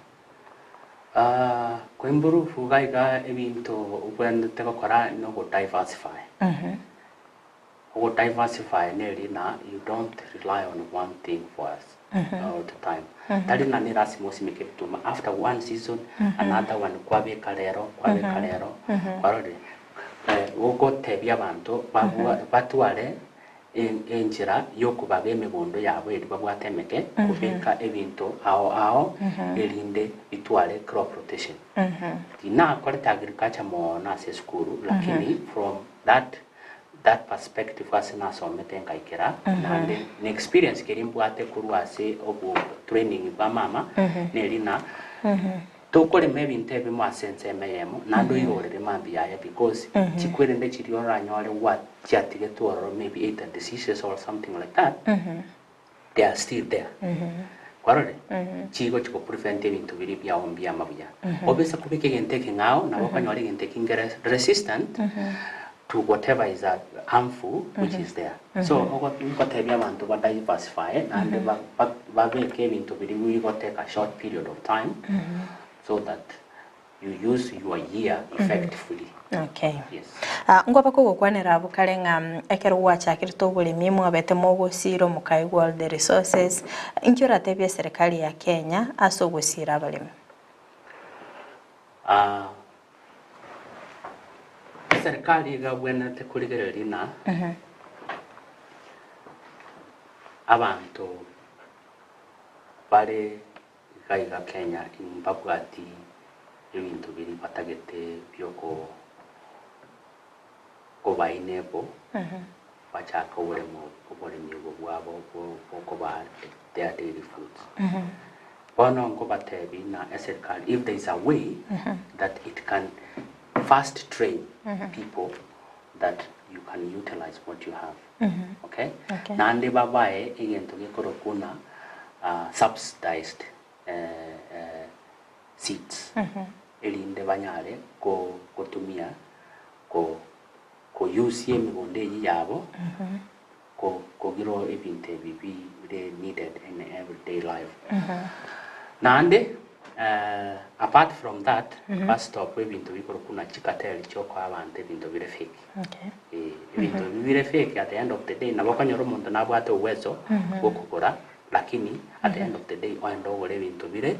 Ah, koimprove iga iga ebinto obwenerete gokora no go diversify. Ogo diversify neri na you don't rely on one thing for us all the time. Tari ng'a ne lasima osimeke ebituma after one season another one kwabeka rero kwabeka rero kwarorire eh, gogotebia abanto babwa batware en- enchera yokobaga emegondo yabo eria babwate emeke kobeka ebinto ao ao erinde bitware crop rotation. Tinakorete agriculture mono ase esukuru lakini from that that perspective ase nasomete nkaikera naende na experience keria mbwate korwa ase obo training bwa mama neri na tokorema ebinto ebimo ase ensemo eyemo naende oirorere mambia yaye because chikwerende chiria oranyore gwa chiatigetwe ororo maybe either diseases or something like that they are still there kwarorire chigochi go prevent ebinto biria biago mbiama buya obesa kobeka egento ekeng'ao nabo okonyora egento eki nkere resistant to whatever is harmful which is there so ogo ngotebia abanto ba diversify naende ba ba babeke ebinto biria bigotake a short period of time so that you use your year effectively. Okay. Yes. Ah, nkwaba kogokwanera abwo kare ng'a mm, ekero gwachakerete oboremi mwabete mogosira omokaigwa all the resources, inki oratebie eserikali ya Kenya ase ogosira abaremi? Ah, eserikali iga bwenerete korigereria ng'a abanto bare Iga iga Kenya imbabwati ebinto biria batagete bioko koba enable bachake oboremo oboremi obo bwabo bokobaa their daily foods. Bono nkobatebi na eserikali if there is a way that it can first train people that you can utilize what you have. Okay? Okay. Naende babae egento gekorokwa buna ah, subsidized eh, eh, seeds erinde banyare ko gotumia ko koyusia emegondo eyio yabo ko kogira ebinto ebi bire needed in everyday life. Naende eh, apart from that bastop ebinto bikorokwa buna chicartel chiokoa abanto ebinto bire fake. Okay. Eh, ebinto ebi bire fake at the end of the day nabo okonyora omonto nabwate uwezo bwokogora lakini at the end of the day oende ogore ebinto bire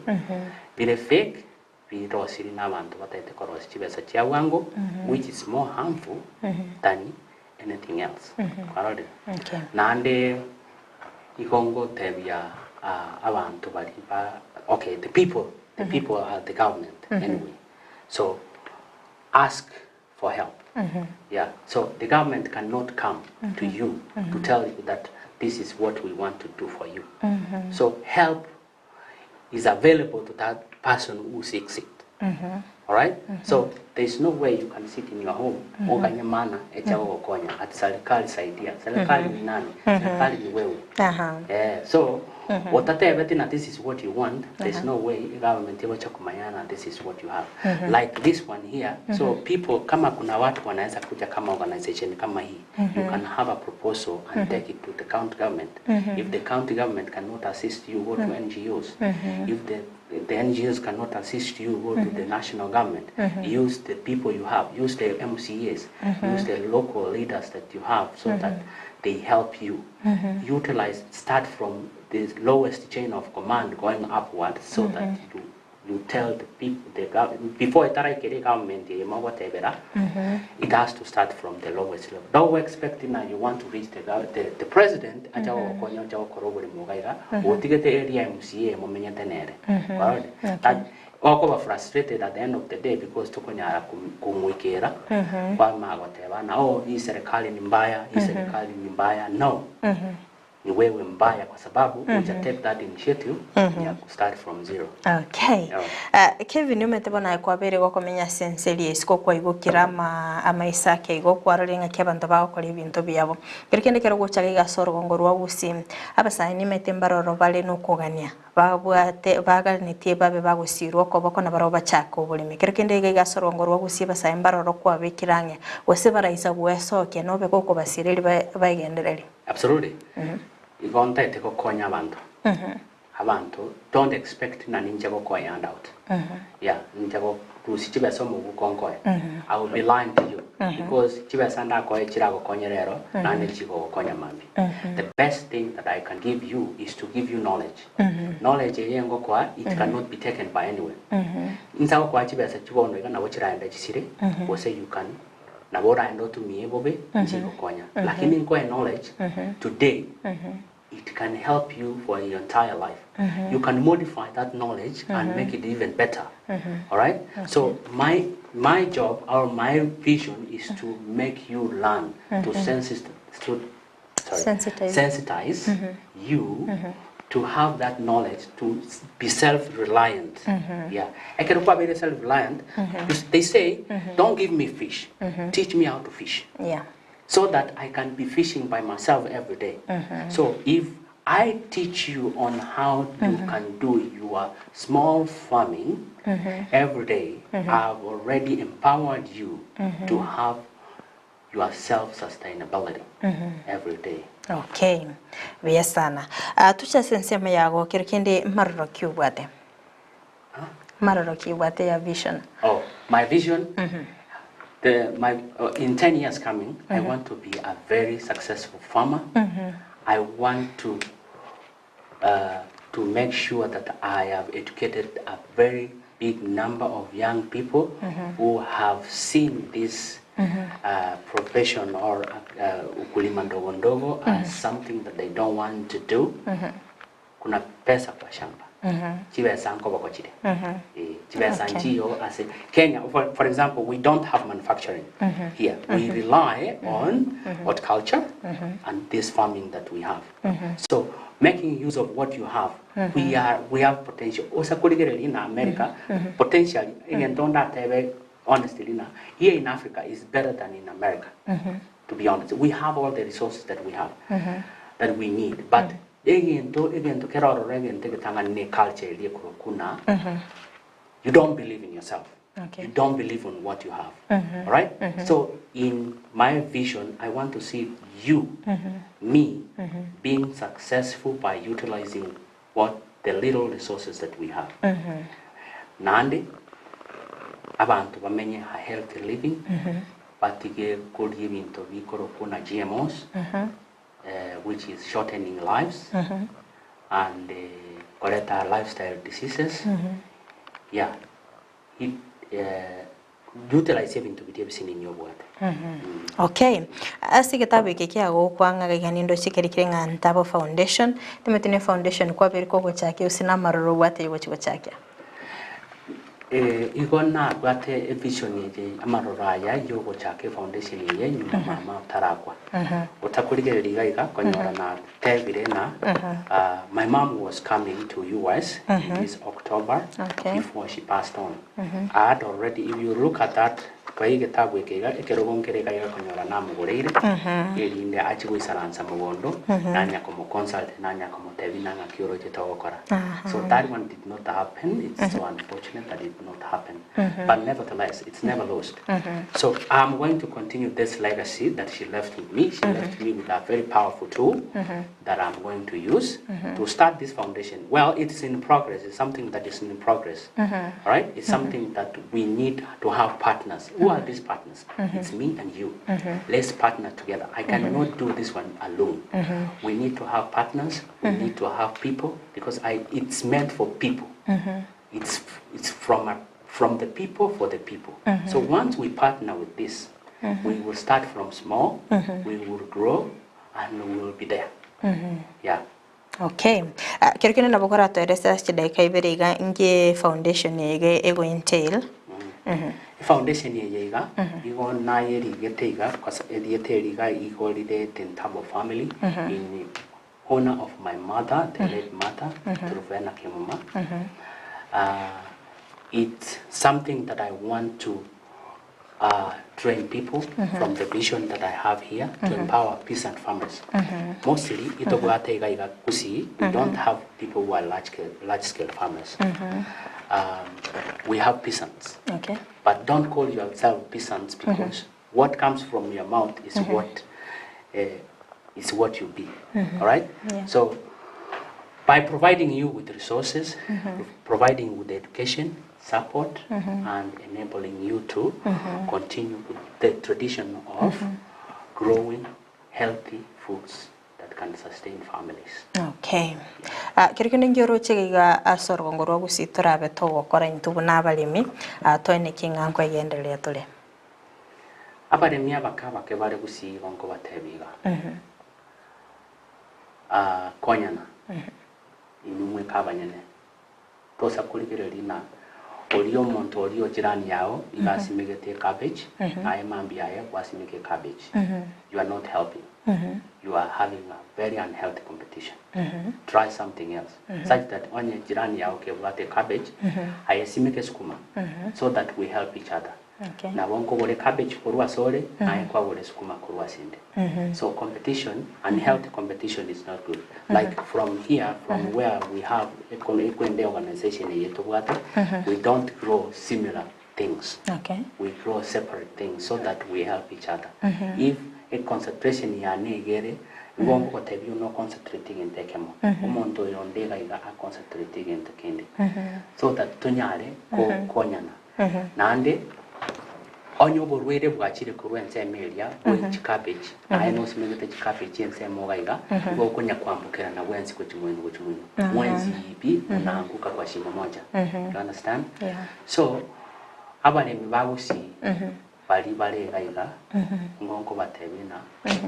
bire fake birosiri na abanto batagete korosia chibesa chia bwango which is more harmful than anything else. Kwarorire? Okay. Naende igo ngotebia ah, abanto bari ba okay the people the people are the government anyway so ask for help yeah so the government cannot come to you to tell you that this is what we want to do for you so help. is available to that person who seeks it. Alright? So there is no way you can sit in your home oganye mana echa gogokonya ati serikali saidia. Serikali ni nani? Serikali ni wewe. Aha. Eh, so otatebeti na this is what you want, there's no way government igocha kumanya na this is what you have. Like this one here, so people kama kuna watu wanaweza kuja kama organization kama hii, you can have a proposal and take it to the county government. If the county government cannot assist you, go to NGOs. If the the NGOs cannot assist you, go to the national government. Use the people you have, use the MCAs, use the local leaders that you have so that they help you. Utilize, start from the lowest chain of command going upward so that you you tell the people, the gov- before itaraikere government yemagotebera, it has to start from the lowest level. Don't expect now you want to reach the, gov- the, the president acha gogokonya acha gokora oboremo iga iga otigete area MCA momenyete nere. Alright? That okoba frustrated at the end of the day because tokonyara kum- kumwikira kwama goteba na oh hii serikali ni mbaya hii serikali ni mbaya no ni wewe mbaya kwa sababu uja take that initiative ya start from zero. Okay. Yeah. Kevin umete bona kwabere gokomenya senseli isiko kwaigukira ama amaisa ke igo kwarore ng'aki abanto bagokora ebinto biabo kero kende kero gocha gigasora orongo rwa gusii abasae nimete mbaroro bare nokogania babwate baganetie babe bagosirwa okoboko na barobwo bachake oboremi kero kende iga igasora orongo rwa gusii abasae mbaroro kwabekire ang'e gose baraisa gwesokia nobe gokobasireri baegendereri. Absolutely. Igo ntaete gokonya abanto. Abanto don't expect na ninche gokoe handout. Yeah, ninche gokurusia chibesa omobuko nkoe. I will be lying to you because chibesa ndakoe chiragokonye rero naende chigogokonya mambia. The best thing that I can give you is to give you knowledge. Knowledge eye ngokoa it cannot be taken by anyone. Insa gokoa chibesa chibono iga nabo chiraenda chisire gose you can nabo oraenda otumie bobe nchigokonya. Lakini nkoe knowledge today it can help you for your entire life. You can modify that knowledge and make it even better. All right? So my my job or my vision is to make you learn to sensit to sorry, Sensitize. sensitize you to have that knowledge to s- be self-reliant. Yeah. I can be self-reliant. They say, don't give me fish. Teach me how to fish Yeah. so that I can be fishing by myself every day. So if I teach you on how you can do your small farming every day, I've already empowered you to have your self-sustainability every day. Okay. Buya sana. Tuchase ensemo yago kero kende maroro ki obwate? Maroro ki obwate ya vision? Oh, my vision, the, my, in 10 years coming, I want to be a very successful farmer. I want to to make sure that I have educated a very big number of young people who have seen this profession or ukulima ndogo ndogo as something that they don't want to do. Kuna pesa kwa shamba. Chibesa nkobo chire. Eh, chibesa nchiyo as Kenya, for, for example, we don't have manufacturing here. We rely on horticulture and this farming that we have. So making use of what you have, we are we have potential. Osakurigereri in America, potentially, again, don't that honestly, na, here in Africa is better than in America. To be honest, we have all the resources that we have, that we need. But egento egento kerorora egento getang'ani culture eria ekorokuna you don't believe in yourself. Okay. You don't believe in what you have. All right? So in my vision, I want to see you, me, being successful by utilizing what the little resources that we have. Nandi, abantu bamenye a healthy living, batige kuria ebinto bikorokuna GMOs, which is shortening lives, and koreta lifestyle diseases. Yeah. It, utilize ebinto biria ebisinini obwate. Okay. Ase egetabu eke kiagokwang'a iga nindo chikerikire ng'a Ntabo Foundation, timeti ne foundation kwabere kogochakia gose na amaroro obwate gochi gochakia? Igo nabwate evision eye amaroro aya yogochaka efoundation eye nyuma mama atarakwa. Otakorigereria iga iga konyora natebire ng'a my mom was coming to US in this October before she passed on. I had already if you look at that Kwa egetabu eke iga ekerogo nkere iga iga konyora namogoreire, erinde achie goisaransa mogondo, nanya komoconsult, nanya komotebia na ng'aki oroche togokora. So that one did not happen, it's so unfortunate that it did not happen. But nevertheless, it's never lost. So I'm going to continue this legacy that she left with me. She left me with a very powerful tool that I'm going to use to start this foundation. Well, it's in progress. It's something that is in progress. All right? It's something that we need to have partners. Who are these partners? It's me and you. Let's partner together. I cannot do this one alone. We need to have partners. We need to have people because I, it's meant for people. It's, it's from, a, from the people for the people. So once we partner with this, we will start from small, we will grow, and we will be there. Yeah. Okay. Ah, kero kende nabo koratoerese ase chidaika ibere iga nki foundation eye iga ego entail. Efoundation eye iga igo nayerigete iga cause erieta eri iga igo rirete in term of family in honor of my mother the late mother Truvena Kimuma. It's something that I want to train people from the vision that I have here to empower peasant farmers. Mostly, itobwate iga iga Gusii, we don't have people who are large scale, large scale farmers. We have peasants. But don't call yourself peasants because what comes from your mouth is what is what you be. All right? So by providing you with resources, providing with education, support, and enabling you to continue with the tradition of growing healthy foods that can sustain families. Okay. Ah, kero kende nki oroche iga ase orogongo rwa Gusii torabe togokora intwe buna abaremi, ah, toeneki ng'a nkoegendereria tore. Abaremi abake abake bare Gusii igo nkobatebia iga, ah, konyana inwe mweka abanyene, tosa korigereria ng'a oria omonto oria o jirani yao iga asimegete ecabbage, naye mambia aye gwasimeka ecabbage. You are not helping. You are having a very unhealthy competition. Try something else such that onye jirani yao kebwate ecabbage, aye simeka esukuma so that we help each other. Nabo nkogora ecabbage korwa asore, naye kwagora esukuma korwa asende. So competition, unhealthy competition is not good. Like from here, from where we have Ekwende organization eye tobwate, we don't grow similar things. We grow separate things so that we help each other. If a concentration yane iga ere, igo ngogotebia no concentrate egento ekemo. Omonto oyo onde iga iga a concentrate egento kende. So that tonyare gokonyana. Naende onye oborwaire bwachire korwa ensemo eria bwe chicabbage, naye nosimegete chicabbage ensemo iga iga, igo okonya kwambokerana bwensi gochia moino gochia moino. Mwensi pi munaanguka kwa shimo moja. You understand? Yeah. So abaremi ba Gusii baria bare iga iga, nigo nkobatebia ng'a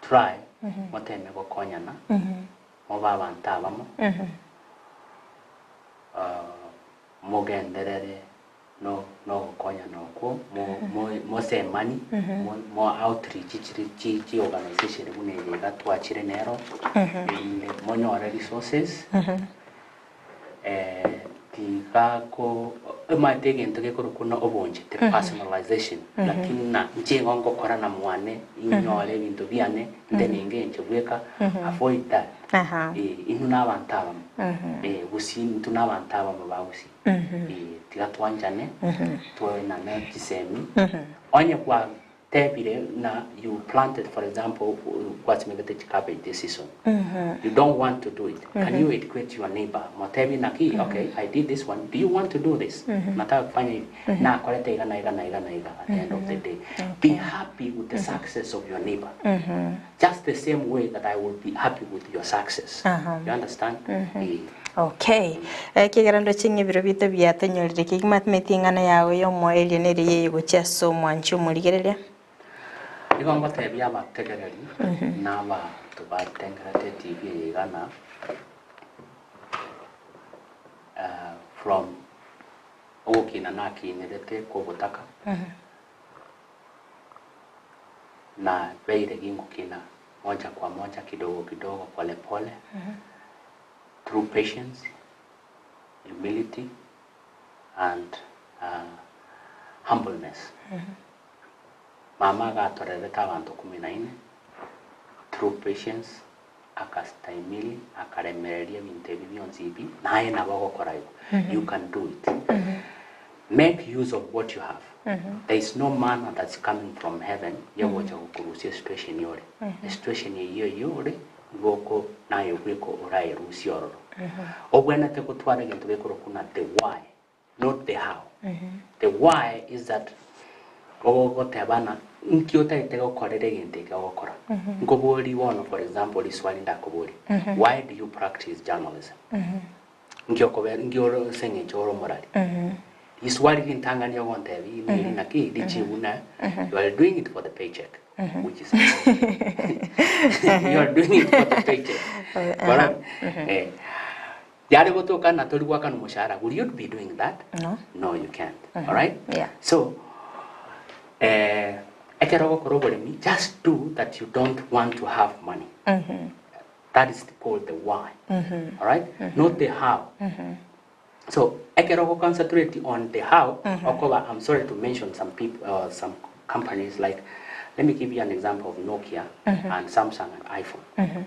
try moteme gokonyana, mobe abanto abamo, mogenderere nogokonyana okwo, mosemani, mo outreach chiri chi chi organization buna eye iga twachire nero, erinde monyore resources, tiga ko omanyete egento gekorokwa buna obonchete, personalization, lakini na inche igo ngokora na mwane, inyore ebinto biane, ntenenge inche bweka, avoid that. Inwe na abanto abamo, gusii intwe na abanto abamo ba gusii, tiga twanchane, toenane chisemi, onye gwatebire ng'a you planted for example gwasimegete chicabbage this season, you don't want to do it, can you educate your neighbor, motebie naki okay I did this one, do you want to do this? Nataka kufanya hivi, nakorete iga na iga na iga na iga at the end of the day. Be happy with the success of your neighbor. Just the same way that I will be happy with your success. You understand? Eh. Okay. Ekiagera ndoche ng'a ebiro biaito biatonyorire kegima timanyeti eng'ana yao y'omoerio nere yeye gochia ase omwanchi omorigereria. Nigo ngotebia abategereri na abanto batengerete eTV eye iga ng'a from. Ogokina nakinerete kw'obotaka, na beire gingokina moja kwa moja, kidogo kidogo, pole pole, through patience, humility and humbleness. Mama agatorerete abanto kumi na ine through patience, akastahimili, akaremereria ebinto ebi bionsi ebi, naye nabo ogokora igo. You can do it. Make use of what you have. There is no manna that's coming from heaven yogocha gokorusia esituation ore. Esituation eyio eyio ore nigo oko naye bweka oraerusie ororo. Obwenerete gotwara egento gekorokwa ng'a the why, not the how. The why is that ogoteba ng'a nki otagete gokorera egento eke ogokora. Nkoborie bono for example riswali ndakoborie, why do you practice journalism? Nki okobe nki ore ase eng'encho ore omorari? Riswali rintang'ani ogontebia neri naki richibu na you are doing it for the paycheck which is you are doing it for the paycheck. Bono eh, yare gotoka na tori goakana omoshahara will you be doing that? No. No you can't. Alright? Yeah. So eh, ekero ogokora oboremi just do that you don't want to have money. That is called the why. Alright? Not the how. So, ekero ogo concentrate on the how, okoba, I'm sorry to mention some people, some companies like, let me give you an example of Nokia and Samsung and iPhone.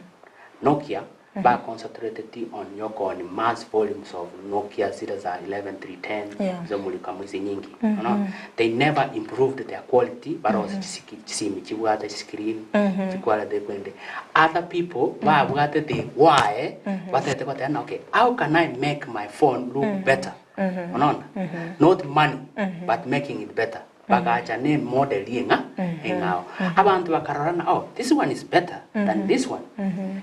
Nokia, ba concentrated on yokooni mass volumes of Nokia zile za 11310 zomulika mwisi nyingi. Unaona? They never improved their quality, barose chisimi chibwate screen, chiquality kwende. Other people babwate the why, batete goteba ng'a okay, how can I make my phone look better? Unaona? Not money, but making it better. Bagacha ne model eng'a eng'ao. Abanto bakarora ng'a oh, this one is better than this one.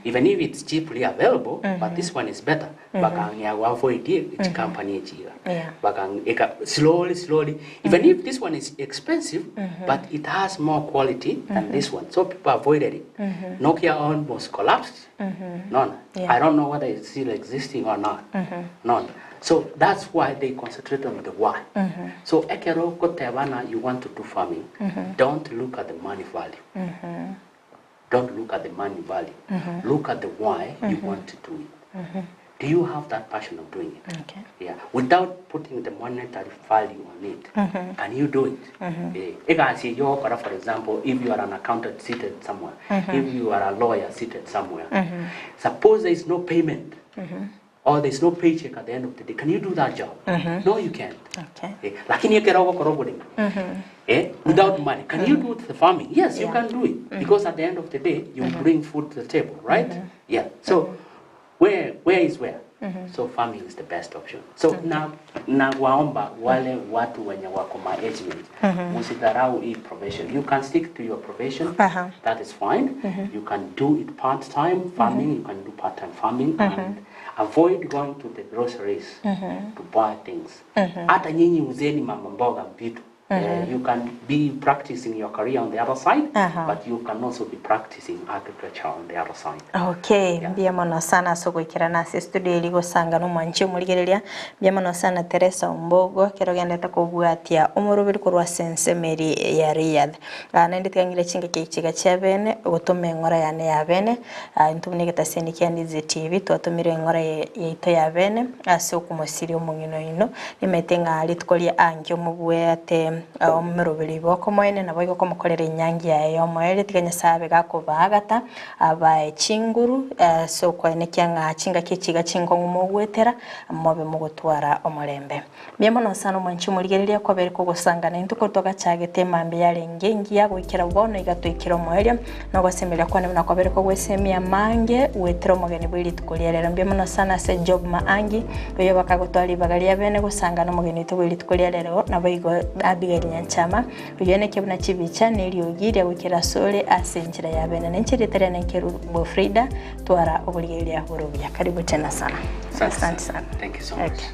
Even if it's cheaply available, but this one is better. Bakang'ea go avoid chicompany echi iga. Bakang eka slowly slowly, even if this one is expensive, but it has more quality than this one. So people avoided it. Nokia almost collapsed. Nona. I don't know whether it's still existing or not. Nona. So that's why they concentrate on the why. So ekero ogoteba ng'a you want to do farming, don't look at the money value. Don't look at the money value. Look at the why you want to do it. Do you have that passion of doing it? Okay. Yeah. Without putting the monetary value on it, can you do it? Eh, egasi eyio ogokora for example, if you are an accountant seated somewhere, if you are a lawyer seated somewhere, suppose there is no payment or there is no paycheck at the end of the day, can you do that job? No, you can't. Okay. Eh, lakini ekero ogokora oboremi eh, without money, can you do the farming? Yes, you can do it because at the end of the day, you bring food to the table, right? Yeah. So where is where? So farming is the best option. So na na waomba wale watu wenye wako my age mate, msidharau hii profession. You can stick to your profession. That is fine. You can do it part time farming. You can do part time farming and avoid going to the groceries to buy things. Hata nyinyi uzeni mama mboga vitu. You can be practicing your career on the other side, but you can also be practicing agriculture on the other side. Okay, mbuya mono sana ase ogoikerana ase estudio eri gosanga na omwanchi omorigereria, mbuya mono sana Teresa Ombogo ekero ogenderete kobwatia omoroberi korwa ase ensemo eri ya Riyadh. Ah, naende tiga ng'ire chingaki echi chiga chia bene, gotoma eng'ora yane ya bene, ah, intwe buna egetaseni kia Ndizi TV twatomire eng'ora yaito ya bene ase okomosiria omong'ina oino, Nimanyete ng'a rituko ria ange omobuete omeroberi bw'okomoene, naboigo komokorera enyangi yaye y'omoerio. Tiga Nyasae abe gakobaagata, abae chinguru ase okoenekia ng'a chingaki echi iga chinkong'u mogwetera, mobe mogotwara omorembe. Mbuya mono sana omwanchi omorigereria kwabeire kogosangana intwe korwa twagachagete emambia yarenge engiya goikera bono iga toikire omoerio, na ogosemeria kwane buna kwabeire kogwesemia amange goetera omogeni bwe rituko ria rero. Mbuya mono sana ase Job Maangi, Oyio bakagotwara ribaga ria bene gosanga nomogeni oito bwe rituko ria rero, naboigo Abigaili Nyanchama, oyio enekia buna chibicha na eriogi ria goikera asore ase enchera ya bene. Na inche rieta riane Nkerubo Frida, twara oborigereria bore obuya. Karibu tena sana. Asante Asante sana. Thank you so much. Okay.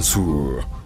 Omwansu.